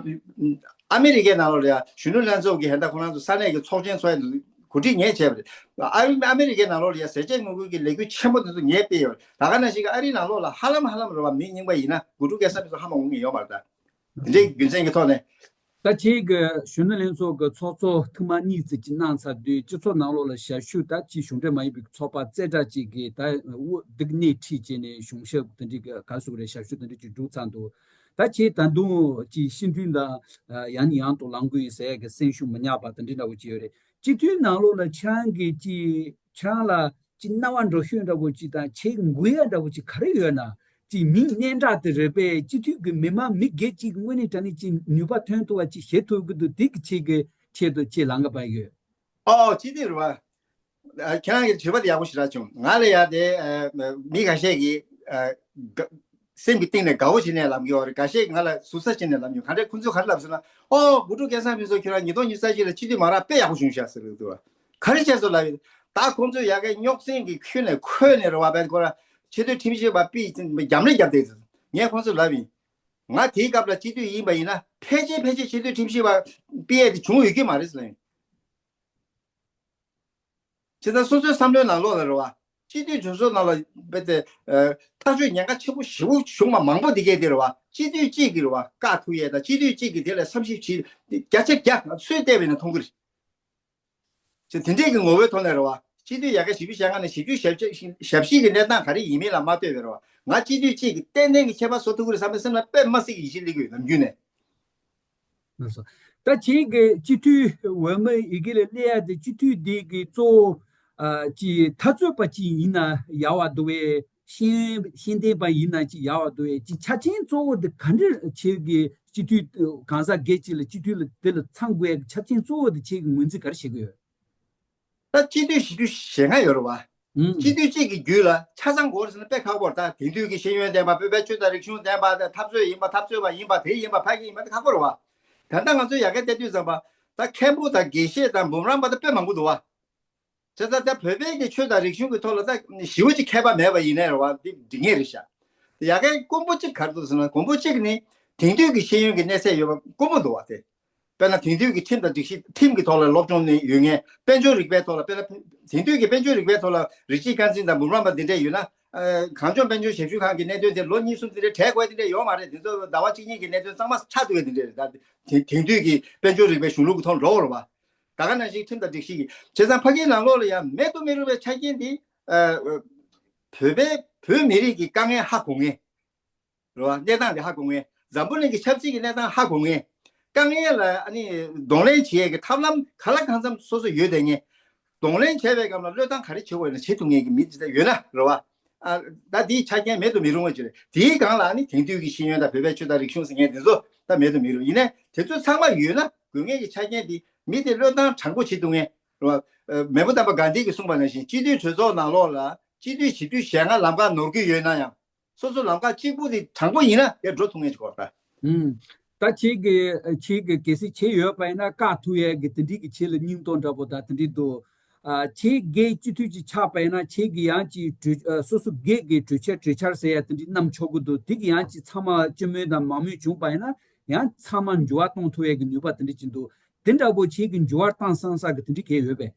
ཨ་མི་རི་ཀའི་ནང་ལོགས་ལ་ཡ་གཞོན་ནུ་ལྷན་ཚོགས་ཀྱི་ཧན་ད་ཁོ་རང་ཚོ་ས་གནས་ཀྱི་ཚོགས་ཆེན་ཚོགས་ཡ་གོ་སྒྲིག་ངས་བྱས་པ་རེད། ཨ་རི་ཨ་མི་རི་ཀའི་ནང་ལོགས་ལ་ཡ་ཟས་བཅད་ངོ་རྒོལ་གྱི་ལས་འགུལ་ཆེན་པོ་དེ་ཚོ་ངས་སྤེལ་ཡོད་རེད། ད་ག་ནང་བཞིན་གྱི་ཨ་རིའི་ནང་ལོགས་ལ་ཧ་ལམ་ཧ་ལམ་རེད་བ། མི་རྙིང་པ་ཡིན་ན་དགུ་ཕྲུག་སྐལ་བཟང་དེ་ཚོ་ཧ་མ་གོ་མཁན་ཡོད་མ་རེད། ད་དེ་འདྲའི་རྒྱུ་མཚན་གྱི་ཐོག་ནས། ད་ཁྱེད་ཀྱི་གཞོན་ནུ་ལྷན་ཚོགས་ཀྱི་ཚོགས་གཙོ་ཐེངས་མ་གཉིས་ཙམ་ཅིག་གནང་ཚར་དུས། སྤྱི་ཚོགས་ནང་ལོགས་ལ་ཞབས་ཞུ་ད་ཅིག་གཞུང་འབྲེལ་མ་ཡིན་པའི་ཚོགས་པ་རྩེ་གྲས་ཅིག་གིས་ད་འོ་འདི་གི་སྣེ་ཁྲིད་བྱས་ནས་གཞུང་ཞབས་དེ་འདྲའི་གི་ག་རེ་ཟེར་དགོས་རེད། ཞབས་ཞུ་དེ་འདྲ་ཅིག་བསྒྲུབས་ཚར་འདུག་ད་ཁྱེད་ད་དུང་ཅིག་སྤྱི་འཐུས་དང་ཡང་ནས་ཡང་དུ་ལངས་དགོས་ཡོད་ཟེར་ཡ་གི་སེམས་ཤུགས་མི་ཉམས་པ་དེ་འདྲ་འདྲ་བོ་ཅིག་ཡོད་རེད། སྤྱི་འཐུས་ནང་ལོགས་ལ་ཁྱེད་རང་གི་ཅིག་ཁྱེད་རང་ལ་ཅིག་སྣང་བ་འགྲོ་ཤོས་འདྲ་བོ་ཅིག་དང་ཁྱེད་འགུལ་ཡ་འདྲ་བོ་ཅིག་ག་རེ་ཡོད་ན། ཅིག་མིང་སྙན་གྲགས་དེ་རེད་པས། སྤྱི་འཐུས་ཀྱི་མི་མང་མི་སྒེར་གཅིག་གི་དངོས་གནས་དྲང་གནས་ཅིག་ནུས་པ་ཐོན་ཐུབ་པ་ཅིག་བྱེད་ཐུབ་ཀྱི་འདུག་དེ་གི་ཆེད་ཀྱི་ཆེད་དུ་ཁྱེད་ལངས་ཀ་པ་ཡོད། ཨོ་ཅི་དེ་རེད་བ། ཨ། ཁྱེད་རང་གི་དྲི་བ་དེ་ཡག་པོ་ཞེ་དྲག་བྱུང་། ང་ལ་ཡ་དེ་ཨ་མི་ཁ་ཤས་ཀྱིས་ཨ་དགའ་སེམས་ཀྱི་གཏིང་ནས་དགའ་བོ་བྱས་ནས་ལབ་ཀྱི་ཡོད་རེད། ཁ་ཤས་ཀྱིས་ང་ལ་ཟུར་ཟ་བྱས་ནས་ལབ་མྱོང་། ག་འདྲས་ཁོང་ཚོས་ག་རེ་ལབ་ཟེར་ན། ཨོ་དགུ་ཕྲུག་སྐལ་བཟང་ཕུན་ཚོགས་ཁྱོད་རང་ཉིས་སྟོང་ཉི་ཤུ་རྩ་གཅིག་ལ་སྤྱི་འཐུས་མ་རག་དཔེ་ཡག་པོ་བྱུང་ཤག་ཟེར་གྱི་འདུག་བ། ག་རེ་བྱས་སོང་ལབ་ཡིན། ད་ཁོང་ཚོས་ཡ་གི་རྙོག་འཛིང་གི་ཁྱོན་ནས་ཁོལ་ནས་རེད་བ། བས་ཁོ་ར་ཆེས་མཐོའི་ཁྲིམས་ཞིབ་པ་པི་རྒྱབ་ནས་རྒྱབ་བསྡད་ཟེར། ངས་ཁོང་ཚོར་ལབ་ཡིན། ང་དེའི་སྐབས་ལ་སྤྱི་འཐུས་ཡིན་པ་ཡིན་ན་ཕལ་ཆེར་ཕལ་ཆེར་ཆེས་མཐོའི་ཁྲིམས་ཞིབ་པ་པི་ཨེ་དེ་བྱུང་ཡོད་ཀྱི་མ་རེད་ཟེར་ལབ་ཡིན། བྱས་ཙང་སོ་སོའི་བསམ་བློའི་ནང་ལོགས་ལ་རེད་བ། སྤྱི་འཐུས་གྲོས་ཚོགས་ནང་ལ་རྦད་དེ་ཐག་གཅོད་ཉེན་ཁ་ཆེན་པོ་ཞེ་པོ་བྱུང་བ་མང་པོ་འདི་གས་དེ་རེད་བ། སྤྱི་འཐུས་གཅིག་གིས་རེད་བ་བཀག་ཐུབ་ཡས་དང་། སྤྱི་འཐུས་གཅིག་གིས་དེ་ལ་བསམ་ཞིབ་བྱེད་བརྒྱ་ཆ་བརྒྱ་སུས་བལྟས་པ་ཡིན་ན་མཐོང་གི་རེད། ཅེས་དེ་འདྲས་ཀྱི་ངོ་བོའི་ཐོག་ནས་རེད་བ། སྤྱི་འཐུས་ཡ་གི་བཞི་བཅུ་ཞེ་ལྔ་ནས་བཞི་བཅུ་ཞེ་བཞི་ཞེ་བཞི་གི་གནས་སྟངས་ག་རེ་ཡིན་མིན་ལ་མ་ལྟོས་པའི་རེད་བ། ང་སྤྱི་འཐུས་གཅིག་གིས་ཏན་ཏན་གྱི་ཁྱད་པར་བཟོ་ཐུབ་ཀྱི་རེད་བསམ་པའི་སེམས་ལ་དཔེ་མ་སྲིད་ཀྱི་ཡིད་ཆེས་སླེབས་ཀྱི་ཡོད་ནམ་རྒྱུན་ནས། ལགས་སོ། ད་ཁྱེད་ཀྱི་སྤྱི་འཐུས་འོས་མི་ཡི་གེ་ལ་སླེབས་ཡ་དེ་སྤྱི་འཐུས་འདི་གི་གཙོ་བོ་ཨ་ཅིག་འཐབ་རྩོད་པ་ཅིག་ཡིན་ན་ཡག་པ་འདུག་བས། ཤེས་ཤེས་ལྡན་པ་ཡིན་ན་ཅིག་ཡག་པ་འདུག་བས། ཅིག་ཆ་རྐྱེན་གཙོ་བོ་དེ་ག་འདྲ་ཁྱེད་ཀྱི་སྤྱི་འཐུས་གང་ཟག་སྒེར་གཅིག་ལ་སྤྱི་འཐུས་ལ་དེ་ལ་ཚང་དགོས་ཡ་གི་ཆ་རྐྱེན་གཙོ་བོ་དེ་ཁྱེད་ཀྱི་ངོས་འཛིན་ག་རེ་བྱེད་ཀྱི་ཡོད། ད་སྤྱི་འཐུས་བཞི་བཅུ་ཞེ་ལྔ་ཡོད་རེད་བ། ཨང་། སྤྱི་འཐུས་གཅིག་གི་རྒྱུད་ལ་ཆ་ཚང་དགོས་རེད་ཟེར་ན་དཔེ་ཁག་པོ་རེད། ད་དེང་དུས་ཀྱི་ཤེས་ཡོན་ལྡན་པ། བོད་པའི་ཆོས་དང་རིག་གཞུང་ལྡན་པ། ད་འཐབ་རྩོད་ཡིན་པ། འཐབ་རྩོད་པ་ཡིན་པ། དེ་ཡིན་པ་ཕ་གི་ཡིན་པ་དེ་ཁག་པོ་རེད་བ། ད་ལྟ་ང་ཚོས་ཡ་གི་བལྟས་དུས་ཙམ་པ་ད་མཁན་པོ་དང་དགེ་བཤེས་དང་འབུམ་རམས་པ་ད་དཔེ་མང་པོ་འདུག་བ། བྱས་ཙང་ད་བོད་པའི་གི་ཆོས་དང་རིག་གཞུང་གི་ཐོག་ལ་ད་ཞེ་པོ་ཅིག་མཁས་པ་མེད་པ་ཡིན་ནའི་རེད་བ། འདི་འགྲིག་ངེས་རེད་ཤག་ཡ་གི་དཀོན་པོ་གཅིག་ག་རེ་འདུག་ཟེར་ན། དཀོན་པོ་གཅིག་ནི་དེང་དུས་ཀྱི་ཤེས་ཡོན་གྱི་གནས་ཚད་ཡོད་པ་དཀོན་པོ་འདུག་བ། དེ་དཔེར་ན་དེང་དུས་ཀྱི་ཁྲིམས་དང་སྒྲིག་གཞི། ཁྲིམས་ཀྱི་ཐོག་ལ་སློབ་སྦྱོང་ནི་ཡོད་མཁན། དཔལ་འབྱོར་རིག་པའི་ཐོག་ལ། དཔེར་ན་དེང་དུས་ཀྱི་དཔལ་འབྱོར་རིག་པའི་ཐོག་ལ་རིག་བྱེད་རྐང་འཛིན་དང་འབུམ་རམས་པ་འདི་འདྲས་ཡོད་ན། ཨ། གངས་ལྗོངས་དཔལ་འབྱོར་ཞབས་ཞུ་ཁང་གི་གནད་དོན་དེ་ལོ་གཉིས་གསུམ་དེ་འདྲས་བྲལ་དགོས་དེ་འདྲས་ཡོད་མ་རེད། དེ་ཚོ་ཟླ་བ་གཅིག་གཉིས་ཀྱི་གནད་དོན་གཙང་མ་ཆགས་འདུག་པས། དེ་འདྲས་རེད། ད་དེ་དེང་དུས་ཀྱི་དཔལ་འབྱོར་རིག་པའི་གཞུང་ལུགས་ཀྱི་ཐོག་འགྲོ་དགོས་རེད་བ། ད་ག་ནང་བཞིན་ཁྲིམས་དང་སྒྲིག་གཞི་གི། བྱས་ཙང་ཕ་གིའི་ནང་ལོགས་ལ་ཡང་མེད་དུ་མི་རུང་བའི་ཆ་རྐྱེན་འདི། ཨ། བོད་པའི་བོད་མི་རིགས་ཀྱི་དཀའ་ངལ་ཧ་གོ་མཁན། རེད་བ། གནས་སྟངས་དེ་ཧ་གོ་མཁན། འཛམ་བུ་གླིང་གི་ཆབ་སྲིད་ཀྱི་གནས་སྟངས་ཧ་གོ་མཁན། དཀའ་ངལ་ལ་ཨ་ནི་གདོང་ལེན་བྱེད་ཡས་ཀྱི་ཐབས་ལམ་ག་ལ་གང་འཚམ་སོ་སོ་ཡོད་བསྡད་མཁན། གདོང་ལེན་བྱས་པའི་སྐབས་ལ་བློས་བཏང་ག་རེ་བྱེད་དགོས་ན་བྱེད་ཐུབ་མཁན་གྱི་མི་དེ་འདྲ་ཡོད་ན་རེད་བ། ཨ། ད་དེའི་ཆ་རྐྱེན་མེད་དུ་མི་རུང་བ་ཅིག་རེད། དེའི་སྒང་ལ་ཨ་ནི་དེང་དུས་ཀྱི་ཤེས་ཡོན་དང་བོད་པའི་ཆོས་དང་རིག་གཞུང་ཟེར་མཁན་དེ་ཚོ་ད་མེད་དུ་མི་རུང་། ཡིན་ནའི་དེ་ཚོ་ཚང་མ་ཡོད་ན། དགོས་ངེས་ཀྱི་ཆ་རྐྱེན་དེ་མི་དེ་བློས་བཏང་དྲང་པོ་བྱེད་ཐུབ་མཁན་རེད་བ། ཨ། མེས་པོ་དམ་པ་གྷན་དྷི་གིས་གསུངས་པ་ནང་བཞིན། སྤྱི་འཐུས་གྲོས་ཚོགས་ནང་ལོགས་ལ་སྤྱི་འཐུས་བཞི་བཅུ་ཞེ་ལྔ་ལམ་ཁ་ནོར་གྱི་ཡོད་ན་ཡང་། སོ་སོ་ལམ་ཁ་གཅིག་པུ་དེ་དྲང་པོ་ཡིན་ན་ཡར་འགྲོ་ཐུབ་ངེས་ཀྱི་སྐོར་ད། ཨུམ། ད་ཁྱེད་ཀྱི་ཁྱེད་ཀྱི་གལ་སྲིད་བྱས་ཡོད་པ་ཡིན་ན་བཀག་ཐུབ་ཡས་ཀྱི་དེ་འདྲའི་གི་ཁྱེད་ལ་སྙིང་སྟོབས་འདྲ་པོ་ད་དེ་འདྲའི་འདུག་ཨ། ཁྱེད་སྒེར་སྤྱི་འཐུས་ཅིག་ཆགས་པ་ཡིན་ན་ཁྱེད་ཀྱི་ཡང་ཅིག་གྲོས། ཨ། སོ་སོ་སྒེར་གྱི་གྲོས་འཆར་གྲོས་འཆར་ཟེར་ཡ་དེ་འདྲའི་བསྣམས་ཆོག་གི་འདུག་དེ་གི་ཡང་ཅིག་ཚང་མ་སྤྱི་མོས་དང་མང་མོས་བྱུང་པ་ཡིན་ན་ཡང་ཚང་མ་འགྱུར་བ་གཏོང་ཐུབ་ཡས་ཀྱི་ནུས་པ་དེ་འདྲ་ཅིག་འདུག་དེ་འདྲ་པོ་ཁྱེད་ཀྱི་འགྱུར་བ་བཏང་བསམ་ས་གི་དེ་འདྲའི་གལ་ཡོད་པས།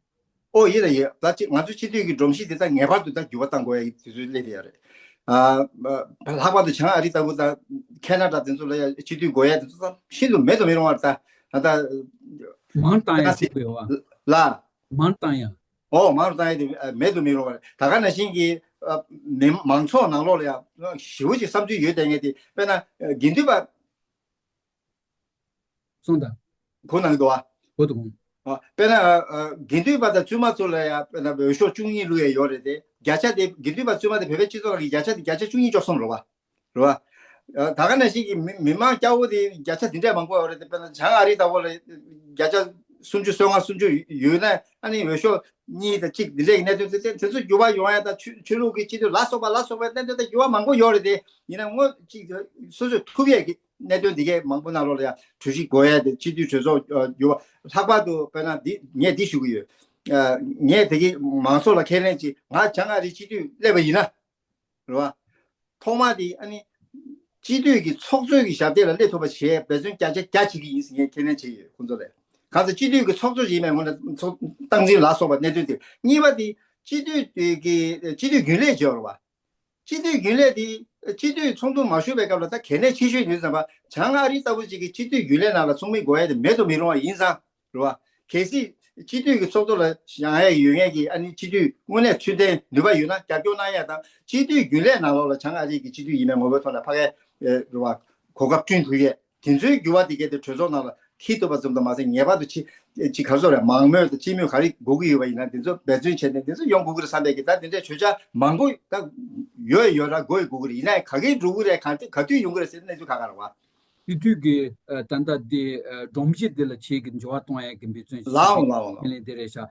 ཨོ་ཡིན་ད་ཡིན། ད་ཅི་ང་ཚོ་སྤྱི་འཐུས་ཀྱི་སྒྲོམ་གཞི་དེ་ད་ངེས་པར་དུ་ད་འགྱུར་བ་གཏང་དགོས་ཡ་དུས་ཚོད་སླེབས་ཡ་རེད། ཨ། ལྷག་པར་དུ་བྱང་ཨ་རི་ལྟ་བུ་དང་ཁེ་ན་ཌ་དེ་ཚོ་ལ་ཡ་སྤྱི་འཐུས་དགོས་ཡ་དེ་ཚོ་ད་ཤིན་ཏུ་མེད་དུ་མི་རུང་བ་རེད། ད་ད་ད་མང་བཏང་ཡ་ད་ཟེར་དགོས་བ། ལ། མང་བཏང་ཡ། ཨོ་མང་བཏང་ཡ་དེ་མེད་དུ་མི་རུང་བ་རེད། ད་ག་ནང་བཞིན་གྱི་མི་མང་ཚོགས་ནང་ལོགས་ལ་ཡ་ཞེ་པོ་ཅིག་བསམ་ཚུལ་ཡོད་བསྡད་མཁན་དེ་དཔེར་ན་དགེ་འདུན་པ། གསུངས་དང་། གོ་གནང་འདུག་བ། གོ་འདུག་ཨ། དཔེར་ན་ཨ་ཨ་དགེ་འདུན་པ་དང་བཙུན་མ་ཚོ་ལ་ཡང་དཔེར་ན་འོས་ཤོག་བཅུ་གཉིས་བླུགས་ཡས་ཡོད་རེད་དེ། བརྒྱ་ཆ་དེ་དགེ་འདུན་པ་བཙུན་མ་དེ་བོད་པའི་སྤྱི་ཚོགས་ནང་གི་བརྒྱ་ཆ་དེ་བརྒྱ་ཆ་བཅུ་གཉིས་བཅུ་གསུམ་རེད་བ། རེད་བ། ཨ། ད་ག་ནང་བཞིན་གྱི་མི་མི་མང་སྐྱ་བོ་དེ་བརྒྱ་ཆ་དེ་འདྲས་མང་པོ་ཡོད་རེད་དེ། དཔེར་ན་བྱང་ཨ་རི་ལྟ་བུ་ལ་བརྒྱ་ཆ་སུམ་ཅུ་སོ་ལྔ་སུམ་ཅུ་ཡོད་ན། ཨ་ནི་འོས་ཤོག་གཉིས་དང་གཅིག་འདི་འདྲས་ཀྱི་གནད་དོན་དེ་དེ་ཚོ་འགྱུར་བ་ཡོང་ཡ་དང་། ཆོས་ཆོས་ལུགས་ཀྱི་སྤྱི་འཐུས་ལ་སོགས་པ་ལ་སོགས་པའི་གནད་དོན་དེ་འགྱུར་བ་མང་པོ་ཡོད་རེད་དེ། ཡིན་ན་ངོ་གཅིག་སོ་སོས་ཐུབ་ཡས་ཀྱི་གནད་དོན་འདི་གའི་མང་པོ་ནང་ལོགས་ལ་ཡང་གྲོས་གཞི་དགོས་ཡ་དེ། སྤྱི་འཐུས་གྲོས་ཚོགས་ཨ་ཡོད་པ། ལྷག་པར་དུ་དཔེར་ན་འདི་ངས་འདི་ཞུ་གི་ཡོད། ཨ། ངས་དེ་གི་མང་ཚོགས་ལ་ཁས་ལེན་ཅིག་ང་བྱང་ཨ་རིའི་སྤྱི་འཐུས་སླེབས་པ་ཡིན་ན་རེད་བ། ཐོག་མ་དེ་ཨ་ནི་སྤྱི་འཐུས་ཀྱི་ཚོགས་གཙོའི་གི་ཞབས་སྟེགས་ལ་སླེབས་ཐུབ་པ་བྱས་འབད་བརྩོན་བརྒྱ་ཆ་བརྒྱ་བྱེད་ཀྱི་ཡིན་ཟེར་ངས་ཁས་ལེན་བྱས་ཡོད་ཁོང་ཚོ་ལ། གང་ཟེར་སྤྱི་འཐུས་ཀྱི་ཚོགས་གཙོ་ཡིན་པའི་ངོས་ནས་ཚོགས་སྟངས་འཛིན་ལ་སོགས་པ་གནད་དོན་དེ། གཉིས་པ་དེ་སྤྱི་འཐུས་ཀྱི་སྤྱི་འཐུས་རྒྱུན་ལས་བྱས་པ་རེད་བ། སྤྱི་འཐུས་རྒྱུན་ལས་དེ་ སྤྱི་འཐུས་ཚོགས་འདུ་མ་ཞུགས་པའི་སྐབས་ལ་ད་གལ་གནད་ཆེ་ཤོས་ཡིན་ཙམ་པ་བྱང་ཨ་རི་ལྟ་བུ་ཅིག་གི་སྤྱི་འཐུས་རྒྱུན་ལས་ནང་ལ་ཚོགས་མི་དགོས་ཡ་དེ་མེད་དུ་མི་རུང་བ་ཡིན་ཙང་རེད་བ། གལ་སྲིད་སྤྱི་འཐུས་ཀྱི་ཚོགས་གཙོ་ལ་བཞེངས་ཡ་ཡོད་མཁན་གྱི་ཨ་ནི་སྤྱི་འཐུས་དངོས་གནས་ཚུལ་ལྡན་ནུས་པ་ཡོད་ན་རྒྱབ་སྐྱོར་གནང་ཡ་དང་སྤྱི་འཐུས་རྒྱུན་ལས་ནང་ལོགས་ལ་བྱང་ཨ་རི་གི་སྤྱི་འཐུས་ཡིན་པའི་ངོ་བོའི་ཐོག་ནས་ཕ་གའི་རེད་བ་གོ་སྐབས་བསྐྲུན་ཐུབ་ཡས། དེ་ཚོའི་འགྱུར་བ་དེ་གལ་ཏེ་གྲོས་ཚོགས་ནང་ལ་འཁྱེར་ཐུབ་པ་ཙམ་དུ་མ་ཟད་ངེས་པར་དུ་ཅི་ཅི་ག་རེ་ཟེར་རེད། མང་མོས་དང་སྤྱི་མོས་ག་རེ་དགོས་ཀྱི་ཡོད་པ་ཡིན་ན་དེ་ཚོ་འབད་བརྩོན་བྱས་ནས་དེ་ཚོ་ཡོང་དགོས་ཀྱི་རེད་བསམ་པའི་གི་ད་དེ་འདྲའི་བརྗོད་བྱ་མང་པོ་ད་ཡོད་ཡོད་ར་དགོས་ཡོད་དགོས་ཀྱི་རེད། ཡིན་ན་ཡང་ག་གེ་འགྲོ་གི་རེད། ག་དུས་ག་དུས་ཡོང་གི་རེད་ཟེར་གནས་ཚུལ་ཁག་ཁག་རེད་བ། སྤྱི་འཐུས་ཀྱི་ཨ་ད་ལྟ་དེ་ཨ་སྒྲོམ་གཞི་དེ་ལ་ཆེད་ཀྱི་འགྱུར་བ་གཏོང་ཡ་གི་འབད་བརྩོན་ཞིག་ལའོ་ལའོ་ལའོ། ཁས་ལེན་དེ་རེད་ཤག་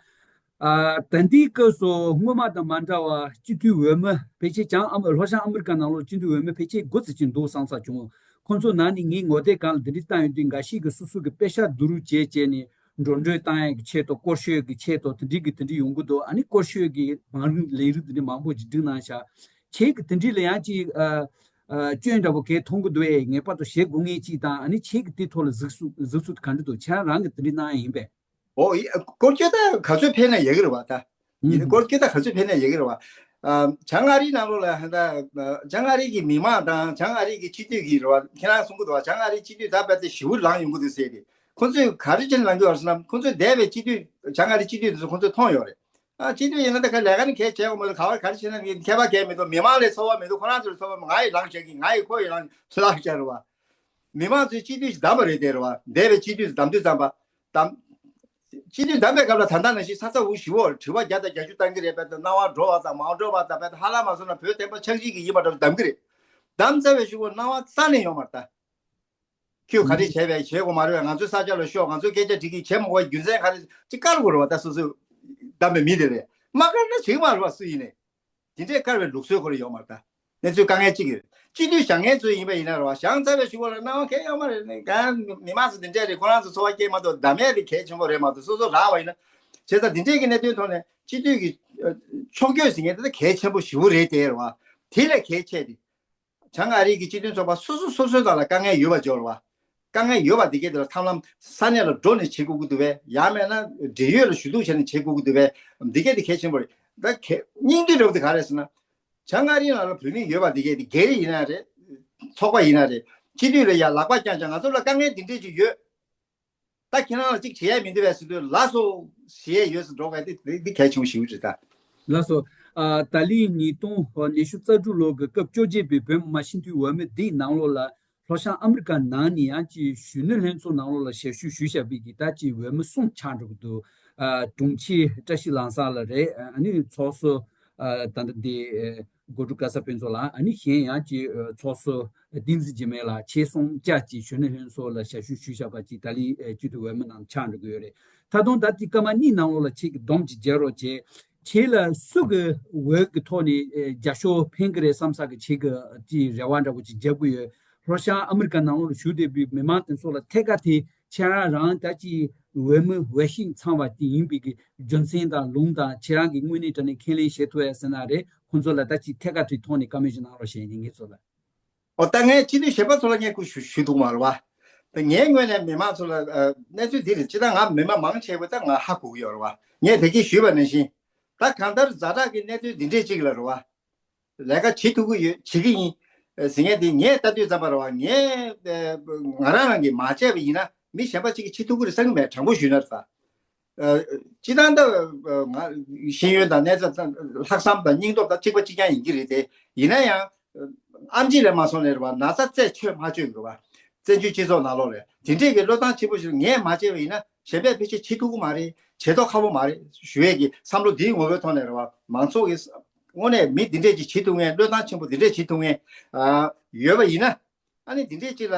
ཨ་ད་ལྟའི་སྐབས་སུ་སྔོན་མ་དང་མ་འདྲ་བར་སྤྱི་འཐུས་འོས་མི་ཕལ་ཆེར་བྱང་ཨ་མ་ལྷོ་བྱང་ཨ་མི་རི་ཀ་ནང་ལོགས་སྤྱི་འཐུས་འོས་མི་ཕལ་ཆེར་དགུ་ཙམ་ཅིག་འདུག་བསམ་ས་བྱུང་། ཁོང་ཚོ་ནང་ནས་ངས་ངོ་དེབ་སྒང་ལ་འདི་འདྲ་བཏང་ཡོད་དུས་འགའ་ཞིག་གིས་སོ་སོ་གི་པེ་ཤག་བསྡུ་རུབ་བྱས་བྱས་ནས་འགྲོ་གྲོན་བཏང་ཡག་གི་ཆེད་དུ་སྐོར་ཤོས་ཀྱི་ཆེད་དུ་དེ་འདྲའི་གི་དེ་འདྲའི་ཡོང་གི་འདུག་ཨ་ནི་སྐོར་ཤོས་ཀྱི་བང་རིམ་ལས་རིགས་དེ་འདྲའི་མང་པོ་ཅིག་བསྒྲིགས་གནང་ཤག་ཁྱེད་ཀྱིས་དེ་འདྲའི་ལ་ཡང་ཅིག་ཨ་ཨ་སྐྱོན་འདྲ་པོ་གས་མཐོང་གི་འདུག་ཨེ། ངེས་པར་དུ་བཞེས་དགོས་ངེས་ཅིག་དང་ཨ་ནི་ཁྱེད་ཀྱིས་དེ་ཐོག་ལ་གཟིགས་ཚུལ་གཟིགས་ཚུལ་ག་འདྲ་འདུག་ཁྱེད་རང་རང་གིས་དེ་འདྲའི་གནང་ཡ་ཡིན་པས། ཨོ་ཡ། སྐོར་སྐྱོད་ད་ག་ཚོད་ཕེབས་ན་ཡག་གི་རེད་བ་ད། ཡིན་ཨུམ། སྐོར་སྐྱོད་ད་ག་ཚོད་ཕེབས་ན་ཡག་གི་རེད་བ། ཨ་བྱང་ཨ་རིའི་ནང་ལོགས་ལ་ཧན་ད་བྱང་ཨ་རི་གི་མི་མང་དང་བྱང་ཨ་རི་གི་སྤྱི་འཐུས་ཀྱི་རེད་བ། ཁྱེད་རང་གསུང་གི་འདུག་བ། བྱང་ཨ་རིའི་སྤྱི་འཐུས་ད་རྦད་དེ་ཞེ་པོ་ལངས་ཡོང་གི་འདུག་ཟེར་ཏེ། ཁོང་ཚོས་ག་རེ་བྱས་ནས་ལངས་ཀྱི་ཡོད་རེད་ཟེར་ན། ཁོང་ཚོས་འདས་པའི་སྤྱི་འཐུས་བྱང་ཨ་རིའི་སྤྱི་འཐུས་དེ་ཚོ་ཁོང་ཚོས་མཐོང་ཡོད་རེད། ཨ་སྤྱི་འཐུས་ཡིན་ན་ད་ག་ལས་ཀ་ནི་གལ་ཆེ་བ་མ་གཏོགས་ག་བ་ག་རེ་བྱས་ན་ཁྱད་པར་གལ་མི་འདུག་མི་མང་ལ་ཚོར་བ་མི་འདུག་ཁོ་རང་ཚོར་ཚོར་བ་མ། ང་ཡིས་ལངས་བཞག་གི། ང་ཡིས་ཁོ་ཡིས་ལངས་ལངས་བཞག་རེད་བ། མི་མང་ཚོས་སྤྱི་འཐུས་ཤིག་བདམས་པ་རེད་དེ་རེད་བ། འདས་པའི་སྤྱི་འཐུས་བདམས་དུས་ཙམ་པ། བདམས། སྤྱི་འཐུས་བདམས་པའི་སྐབས་ལ་ད་ལྟ་ནང་བཞིན་ས་ཚ་འུ་ཞི་བོ་དྲི་བ་བརྒྱ་དང་བརྒྱད་ཅུ་བཏང་གི་རེད། དཔེ་ད་སྣང་བ་འགྲོ་བ་དང་མ་འགྲོ་བ་དང་། དཔེ་ད་ཧ་ལམ་མ་སོང་ན་བོད་བསྟན་པ་ཆགས་ཡིག་གི་ཡིན་པ་འདྲ་བོ་བདམས་གི་རེད། བདམས་ཚར་བའི་གཞུག་གུ་སྣང་བ་རྩ་ནས་ཡོད་མ་རེད་ད། ཁྱོད་ག་རེ་བྱས་པས་བྱེད་དགོས་མ་རེད་པས། ང་ཚོའི་ས་ཆ་ལ་ཤོག་ང་ཚོའི་སྐད་ཆ་འདྲི་གི་བྱེད་མ་དགོས་པའི་རྒྱུ་མཚན་ག་རེ་ཅིག་བཀར་དགོས་རེད་བ། ད་སོ་སོས་བདམས་པའི་མི་དེ་རེད། མ་བཀར་ན་བྱེད་ཀྱི་མ་རེད་བ་སུ་ཡིན་ནས། དེ་འདྲས་བཀར་བའི་ལུགས་སྲོལ་ཁོ་རང་ཡོད་མ་རེད་ད། གནས་ཚུལ་དཀའ་ངལ་གཅིག་གི་རེད། སྤྱི་འཐུས་བཞེངས་མཁན་ཚོ་ཡིན་པ་ཡིན་ན་རེད་བ། བཞེངས་ཚར་བའི་གཞུག་གུ་ལ་སྣང་བ་གང་ཡང་ཡོད་མ་རེད། ནས་གང་མི་མང་ཚོ་འདི་འདྲས་རེད། ཁོ་རང་ཚོ་འཚོ་བ་སྐྱེལ་མ་གཏོགས་བདམས་ཡས་དེ་གལ་ཆེན་པོ་རེད་མ་གཏོགས། སོ་སོ་རག་པ་ཡིན་ན། བྱས་ཙང་འདི་འདྲས་ཀྱི་གནད་དོན་ཐོག་ནས་སྤྱི་འཐུས་ཀྱི་ཨ་ཕྱོགས་བསྐྱོད་ཟེར་མཁན་དེ་ད་གལ་ཆེན་པོ་ཞེ་པོ་རེད་དེ་རེད་བ། དེ་ལས་གལ་ཆེ་དེ། བྱང་ཨ་རིའི་གི་སྤྱི་མཐུན་ཚོགས་པ་སོ་སོ་སོ་སོའི་ནང་ལ་དཀའ་ངལ་ཡོད་པ་འབྱོར་བ། དཀའ་ངལ་ཡོད་པ་འདི་གས་དེ་ལ་ཐབས་ལམ་ས་གནས་ལ་འགྲོ་ནས་བྱེད་དགོས་ཀྱི་འདུག་པས། ཡང་མེད་ན་འབྲེལ་ཡོད་ལ་ཞུ་གཏུག་བྱས་ནས་བྱེད་དགོས་ཀྱི་འདུག་པས། འདི་གས་དེ་གལ་ཆེན་པོ་རེད། ད་གལ་སྙིང་བསྡུས་འདྲ་བོ་དེ་ག་རེད་ཟེར་ན། བྱང་ཨ་རིའི་ནང་ལ་བོད་མི་ཡོད་པ་འདི་གས་དེ་སྒེར་ཡིན་ན་རེད། ཚོགས་པ་ཡིན་ན་རེད། སྤྱི་འཐུས་ལ་ཡང་ལག་པ་བརྐྱངས་བརྐྱངས་ང་ཚོ་ལ་དཀའ་ངལ་འདི་འདྲས་ཅིག་ཡོད། ད་ཁྱེད་རང་ལ་གཅིག་བྱེད་ཡས་མི་འདུག་པས་ཟེར་དུས་ལགས་སོ་བྱེད་ཡས་ཡོད་ཟེར་འགྲོ་བས། དེ་དེ་དེ་གལ་ཆེན་པོ་ཞེ་པོ་ཅིག་རེད་ད། ལགས་སོ། ཨ་ད་ལན་ཉིས་སྟོང་ཉི་ཤུ་རྩ་དྲུག་ལོ་གི་སྐབས་བཅོ་བརྒྱད་པའི་བོད་མི་མང་སྤྱི་འཐུས་འོས་མི་འདིའི་ནང་ལོགས་ལ་ལྷོ་བྱང་ཨ་མི་རི་ཀ་ནང་ནས་ཡང་ཅིག་གཞོན་ནུ་ལྷན་ཚོགས་ནང་ལོགས་ལ་ཞབས་ཞུ་ཞུས་བཞག་པའི་གི་ད་ཅིག་འོས་མི་གསུམ་ཆགས་འགྲོ་གི་འདུག་ཨ་དྲུང་ཆེ་བཀྲ་ཤིས་ལྷ་བཟང་ལགས་རེད། ཨ་ནི་ཚོགས་གཙོ་ཨ་ད་ལྟ་འདི་ཨ་སྒོ་ཕྲུག་ཀ་ས་དཔོན་ཚོགས་ལགས། ཨ་ནི་གཞན་ཡང་ཅིག་ཨ་ཚོགས་གཙོ་བསྟན་འཛིན་འཇིགས་མེད་ལགས། ཁྱེད་གསུམ་ཅག་ཅིག་གཞོན་ནུ་ལྷན་ཚོགས་ལ་ཞབས་ཞུ་ཞུས་བཞག་པ་ཅིག་ད་ལན་ཨ་སྤྱི་འཐུས་འོས་མི་ནང་ཆགས་འགྲོ་གི་ཡོད་རེད། ད་དུང་ད་ལྟའི་སྐར་མ་གཉིས་ནང་ལོགས་ལ་ཁྱེད་ཀྱིས་སྡོམ་ཅིག་རྒྱག་རོགས་བྱེད། ཁྱེད་ལ་སུ་གི་འོས་ཀྱི་ཐོག་ནས་ཨེ་རྒྱབ་སྐྱོར་ཕན་གི་རེད་བསམ་ས་གི་ཁྱེད་ཀྱི་ཅིག་རེ་བ་འདྲ་བོ་ཅིག་རྒྱབ་གི་ཡོད། ལྷོ་བྱང་ཨ་མི་རི་ཀ་ནང་ལོགས་ལ་བཞུགས་བསྡད་པའི་མི་མང་དེ་ཚོ་ལ་ཐད་ཀར་དེ་ཁྱེད་རང་རང་ད་ཅིག་འོས་མི་འོས་ཤིང་འཚམས་པ་དེ་ཡིན་པའི་གི་རྒྱུ་མཚན་དང་ལུང་དང་ཁྱེད་རང་གི་དངོས་གནས་དྲང་གནས་ཁས་ལེན་བྱེད་ཐུབ་ཡ་ཟེར་ན་རེད། ཁོང་ཚོ་ལ་ད་ཅིག་ཐད་ཀར་དེ་ཐོག་ནས་བཀའ་མོལ་ཞིག་གནང་རོགས་བྱེད་ཉན་མཁན་ཚོ་ལ། ཨོ་ད་ངས་སྤྱི་འཐུས་གཞན་པ་ཚོ་ལ་ངས་སྐུ་ཞུ་ཞུ་ཐུབ་མ་རེད་བ། ད་ངའི་ངོས་ནས་མི་མང་ཚོ་ལ་ཨ་གནས་ཚུལ་འདི་རེད། སྤྱིར་བཏང་ང་མི་མང་མང་ཆེ་བས་ད་ང་ཧ་གོ་གི་ཡོད་རེད་བ། ངས་དེ་གིས་ཞུས་པ་ནང་བཞིན། ད་གང་ལྟར་ཛ་དྲག་གི་གནས་ཚུལ་འདི་འདྲས་ཅིག་ལ་རེད་བ། ལས་ཀ་བྱེད་ཐུབ་ཀྱི་ཡོད། བྱེད་ཀྱི་ཡིན། ཟེར་མཁན་དེ་ངས་ལྟ་དུས་ཙམ་པ་རེད་བ། ངས་ཨ་ང་རང་རང་གིས་མ་བྱས་པ་ཡིན་ན་མི་གཞན་པ་ཅིག་གིས་བྱེད་ཐུབ་ཀྱི་རེད་བསམ་གྱི་མེད། དྲང་པོ་ཞུས་ན་རེད་ད། ཨ་སྤྱིར་བཏང་ད་ཨ་ང་ཤེས་ཡོན་དང་གནས་ཚད་དང་ལྷག་བསམ་དང་སྙིང་སྟོབས་དང་གཅིག་པ་གཅིག་རྐྱང་ཡིན་གྱི་རེད་དེ། ཡིན་ན་ཡང་ཨ་ཨེམ་ཆི་ལས་མ་སོང་ནས་རེད་བ། ན་ཚ་རྩད་ཆོད་མ་ཆོད་ཀྱི་རེད་བ། བཙན་བྱོལ་སྤྱི་ཚོགས་ནང་ལོགས་ལ་དེ་འདྲས་ཀྱི་བློས་བཏང་ཆེན་པོ་ཞིག་ངས་མ་བྱས་པ་ཡིན་ན་གཞན་པས་ཕལ་ཆེར་བྱེད་ཐུབ་ཀྱི་མ་རེད། བྱེད་མདོག་ཁ་པོ་མ་རེད་ཞུ་ཡས་ཀྱི་བསམ་བློ་འདིའི་ངོ་བོའི་ཐོག་ནས་རེད་བ། མང་ཚོགས་ཀྱི་དངོས་གནས་མི་འདི་འདྲས་ཅིག་བྱེད་ཐུབ་མཁན། བློས་བཏང་ཆེན་པོ་འདི་འདྲས་བྱེད་ཐུབ་མཁན་ཨ་ཡོད་པ་ཡིན་ན། ཨ་ནི་འདི་འདྲས་ཅིག་ལ་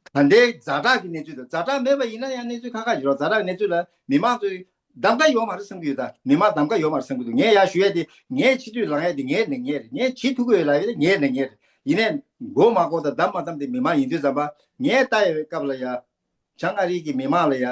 ཨ་ད་ལྟའི་ཛ་དྲག་གི་གནས་ཚུལ་དང་། ཛ་དྲག་མེད་པ་ཡིན་ན་ཡང་གནས་ཚུལ་ཁག་ཁག་ཡོད་རེད། ཛ་དྲག་གི་གནས་ཚུལ་ལ་མི་མང་ཚོས་གདམ་ག་ཡོད་མ་རེད་བསམ་གྱི་ཡོད། ད་མི་མང་གདམ་ག་ཡོད་མ་རེད་བསམ་གྱི་འདུག་ངས་ཡར་ཞུ་ཡས་དེ་ངས་སྤྱི་འཐུས་ལངས་ཡས་དེ་ངས་ལེན་ཡས་རེད། ངས་བྱེད་ཐུབ་ཀྱི་ཡོད་ལབ་ཡས་དེ་ངས་ལེན་ཡས་རེད། ཡིན་ནའི་གོ་མ་གོ་དང་གདམ་མ་གདམ་དེ་མི་མང་ཡིན་དུས་ཙམ་པ་ངས་ལྟ་ཡས་པའི་སྐབས་ལ་ཡ། བྱང་ཨ་རི་གི་མི་མང་ལ་ཡ།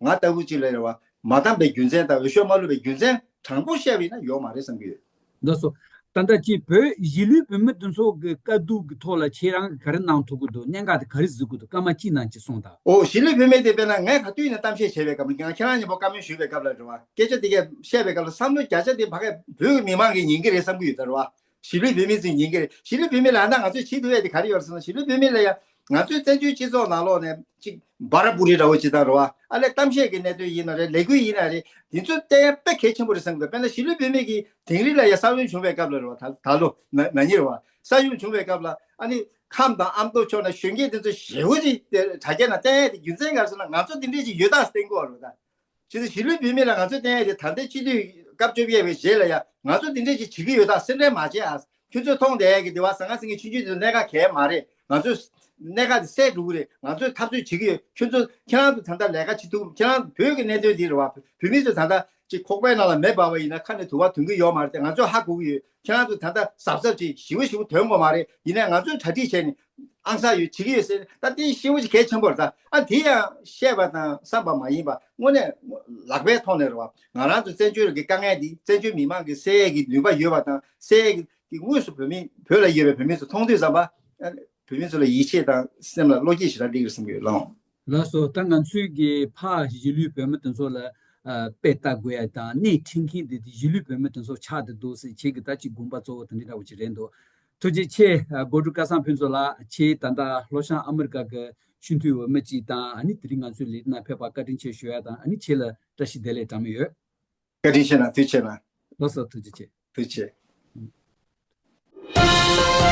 ང་ལྟ་བུ་ཅིག་ལ་རེད་བ། མ་གདམ་པའི་རྒྱུ་མཚན་དང་འོས་ཤོག་མ་བླུགས་པའི་རྒྱུ་མཚན་དྲང་པོ་བཤད་པ་ཡིན་ན་ཡོད་མ་རེད་བསམ་གྱི་ཡོད། ལགས་སོ། ད་ལྟ་ཅིག་བོད་གཞིས་ལུས་བོད་མི་དེ་ཚོ་གི་དཀའ་སྡུག་གི་ཐོག་ལ་ཁྱེད་རང་གིས་ག་རེ་གནང་ཐུབ་ཀྱི་འདུག་གནད་འགག་དེ་ག་རེ་གཟིགས་ཀྱི་འདུག་སྐར་མ་གཅིག་ནང་གཅིག་གསུངས་དང་། ཨོ་གཞིས་ལུས་བོད་མི་དེ་དཔེར་ན་ངས་ག་དུས་ཡིན་ན་གཏམ་བཤད་བྱས་པའི་སྐབས་ལ། ང་ཁྱེད་རང་མཉམ་པོ་བཀའ་མོལ་ཞུས་པའི་སྐབས་ལ་རེད་བ། སྐད་ཆ་དེ་གས་བཤད་པའི་སྐབས་ལ་བསམ་བློ་བརྒྱ་ཆ་དེ་ཕ་གིའི་བོད་ཀྱི་མི་མང་གིས་ཉན་གྱི་རེད་བསམ་གྱི་ཡོད་ད་རེད་བ། གཞིས་ལུས་བོད་མི་ཚོས་ཉན་གྱི་རེད། གཞིས་ལུས་བོད་མི་ལ་ད་ང་ཚོས་བྱེད་ཐུབ་ཡས་དེ་ག་རེ་ཡོད་རེད་ཟེར་ན། གཞིས་ལུས་བོད་མི་ལ་ཡང་ང་ཚོའི་བཙན་བྱོལ་སྤྱི་ཚོགས་ནང་ལོགས་ནས་ཅིག་འབར་འབུར་རེ་འདྲ་བོ་ཅིག་དང་རེད་བ། ཨ་ལས་གཏམ་བཤད་ཀྱི་གནད་དོན་ཡིན་ན་རེད། ལས་འགུལ་ཡིན་ན་རེད། དེ་ཚོ་བལྟ་ཡ་དཔེ་གལ་ཆེན་པོ་རེད་བསམ་གི་འདུག་དཔེར་ན་གཞིས་ལུས་བོད་མི་གི་དིང་རི་ལ་ཡ་ས་ཡོམ་བྱུང་བའི་སྐབས་ལ་རེད་བ། ད་ད་ལོ་ན་ན་ནིང་རེད་བ། ས་ཡོམ་བྱུང་བའི་སྐབས་ལ་ཨ་ནི་ཁམས་དང་ཨ་མདོ་ཕྱོགས་ན་གཞོན་སྐྱེས་དེ་ཚོ་ཞེ་པོ་ཅིག་དེ་དྲ་རྒྱ་ནང་བསྟན་ཡ་དེ་རྒྱུ་མཚན་ག་རེ་ཟེར་ན། ང་ཚོ་དེ་འདྲས་ཅིག་ཡོད་ད་བསྟན་གོ་བ་རེད་ད། བྱས་ཙང་གཞིས་ལུས་བོད་མི་ལ་ང་ཚོས་བསྟན་ཡ་དེ་ད་ལྟའི་སྤྱི་འཐུས་སྐབས་བཅོ་བརྒྱད་པའི་རྗེས་ལ་ཡ་ང་ཚོ་དེ་འདྲས་ཅིག་བྱེད་ཀྱི་ཡོད་ད་སེམས་ཁྲལ་མ་བྱེད་ཨ། ཁྱོད་ཚོས་མཐོང་བསྡད་ཡ་གི་དེ་བ་ཟང་ངེ་ཟིང་ངེ་ཆུང་ཆུང་དེ་ཚོ་གནད་འགག་གལ་མ་རེད། ང་ཚོས་གནད་འགག་དེ་སེལ་འགྲོ་གི་རེད། ང་ཚོས་འཐབ་རྩོད་བྱེད་ཀྱི་ཡོད། ཁྱོད་ཚོ་ཁྱེད་རང་ཚོ་ད་ལྟ་ལས་ཀ་བྱེད་ཐུབ། ཁྱེད་རང་ཚོ་བོད་ཀྱི་གནད་དོན་འདི་རེད་བ། བོད་མི་ཚོ་ད་ལྟ་ཅིག་ཁོག་པའི་ནང་ལ་མེ་འབར་བ་ཡིན་ན་ཁ་ནས་དུ་བ་འཐོན་གྱི་ཡོད་མ་རེད་དེ། ང་ཚོས་ཧ་གོ་གི་ཡོད། ཁྱེད་རང་ཚོ་ད་ལྟ་གཟབ་གཟབ་ཅིག་ཞི་བ་ཞི་བ་དོན་དགོས་མ་རེད། ཡིན་ནའི་ང་ཚོས་གྲ་སྒྲིག་བྱས་ནས་ཨང་གསར་ཡོད་བྱེད་ཀྱི་ཡོད་ཟེར། ད་དེ་ཤེས་པ་ཅིག་གལ་ཆེན་པོ་རེད་ད། ཨ་དེ་ཡང་བཤད་པ་དང་བསམ་པ་མ་ཡིན་པ་དངོས་གནས་ལག་པའི་ཐོག་ནས་རེད་བ། ང་རང་ཚོ་བཙན་བྱོལ་གྱི་དཀའ་ངལ་འདི་བཙན་བྱོལ་མི་མང་གི་སེལ་ཡས་ཀྱི་ནུས་པ་ཡོད་པ་དང་སེལ་ཡས་ཀྱི་དངོས་སུ་བོད་མི་བོད་ལ་ཡོད་པའི་བོད་མི་ཚོ་མཐོང་དུས་ཙམ་པ་ཨ་བོད་མི་ཚོ་ལ་ཡིད་ཆེས་དང་སེམས་ལ་བློ་སྐྱེད་ཞེ་དྲག་སླེབས་ཀྱི་རེད་བསམ་གྱི་ཡོད་ལགས། ལགས་སོ། ད་ང་ཚོའི་གི་ཕ་གཞིས་ལུས་བོད་མི་དེ་ཚོ་ལ་ཨ་དཔེ་ལྟ་དགོས་ཡ་དང་སྣེ་ཁྲིད་མཁན་དེ་དེ་གཞིས་ལུས་བོད་མི་དེ་ཚོ་ཆགས་བསྡད་འདུག་ཟེར། ཁྱེད་ཀྱི་ད་ཅིག་དགོངས་པ་གཙོ་བོ་དེ་འདྲ་འདྲ་བོ་ཅིག་རེད་འདུག་ཐུགས་རྗེ་ཆེ། ཨ་སྒོ་ཕྲུག་སྐལ་བཟང་ཕུན་ཚོགས་ལགས། ཁྱེད་ད་ལྟ་ལྷོ་བྱང་ཨ་མི་རི་ཀ་གི་སྤྱི་འཐུས་འོས་མི་གཅིག་དང་ཨ་ནི་དེ་རིང་ང་ཚོའི་ལས་རིམ་ནང་ཕེབས་པར་བཀའ་དྲིན་ཆེ་ཞུ་ཡ་དང་ཨ་ནི་ཁྱེད་ལ་བཀྲ་ཤིས་བདེ་ལེགས་གྲངས་མེད་ཡོད། བཀའ་དྲིན་ཆེ་གནང་། ཐུགས་རྗེ་ཆེ་གནང་། ལགས་སོ། ཐུགས་རྗེ་ཆེ། ཐུགས་རྗེ་ཆེ།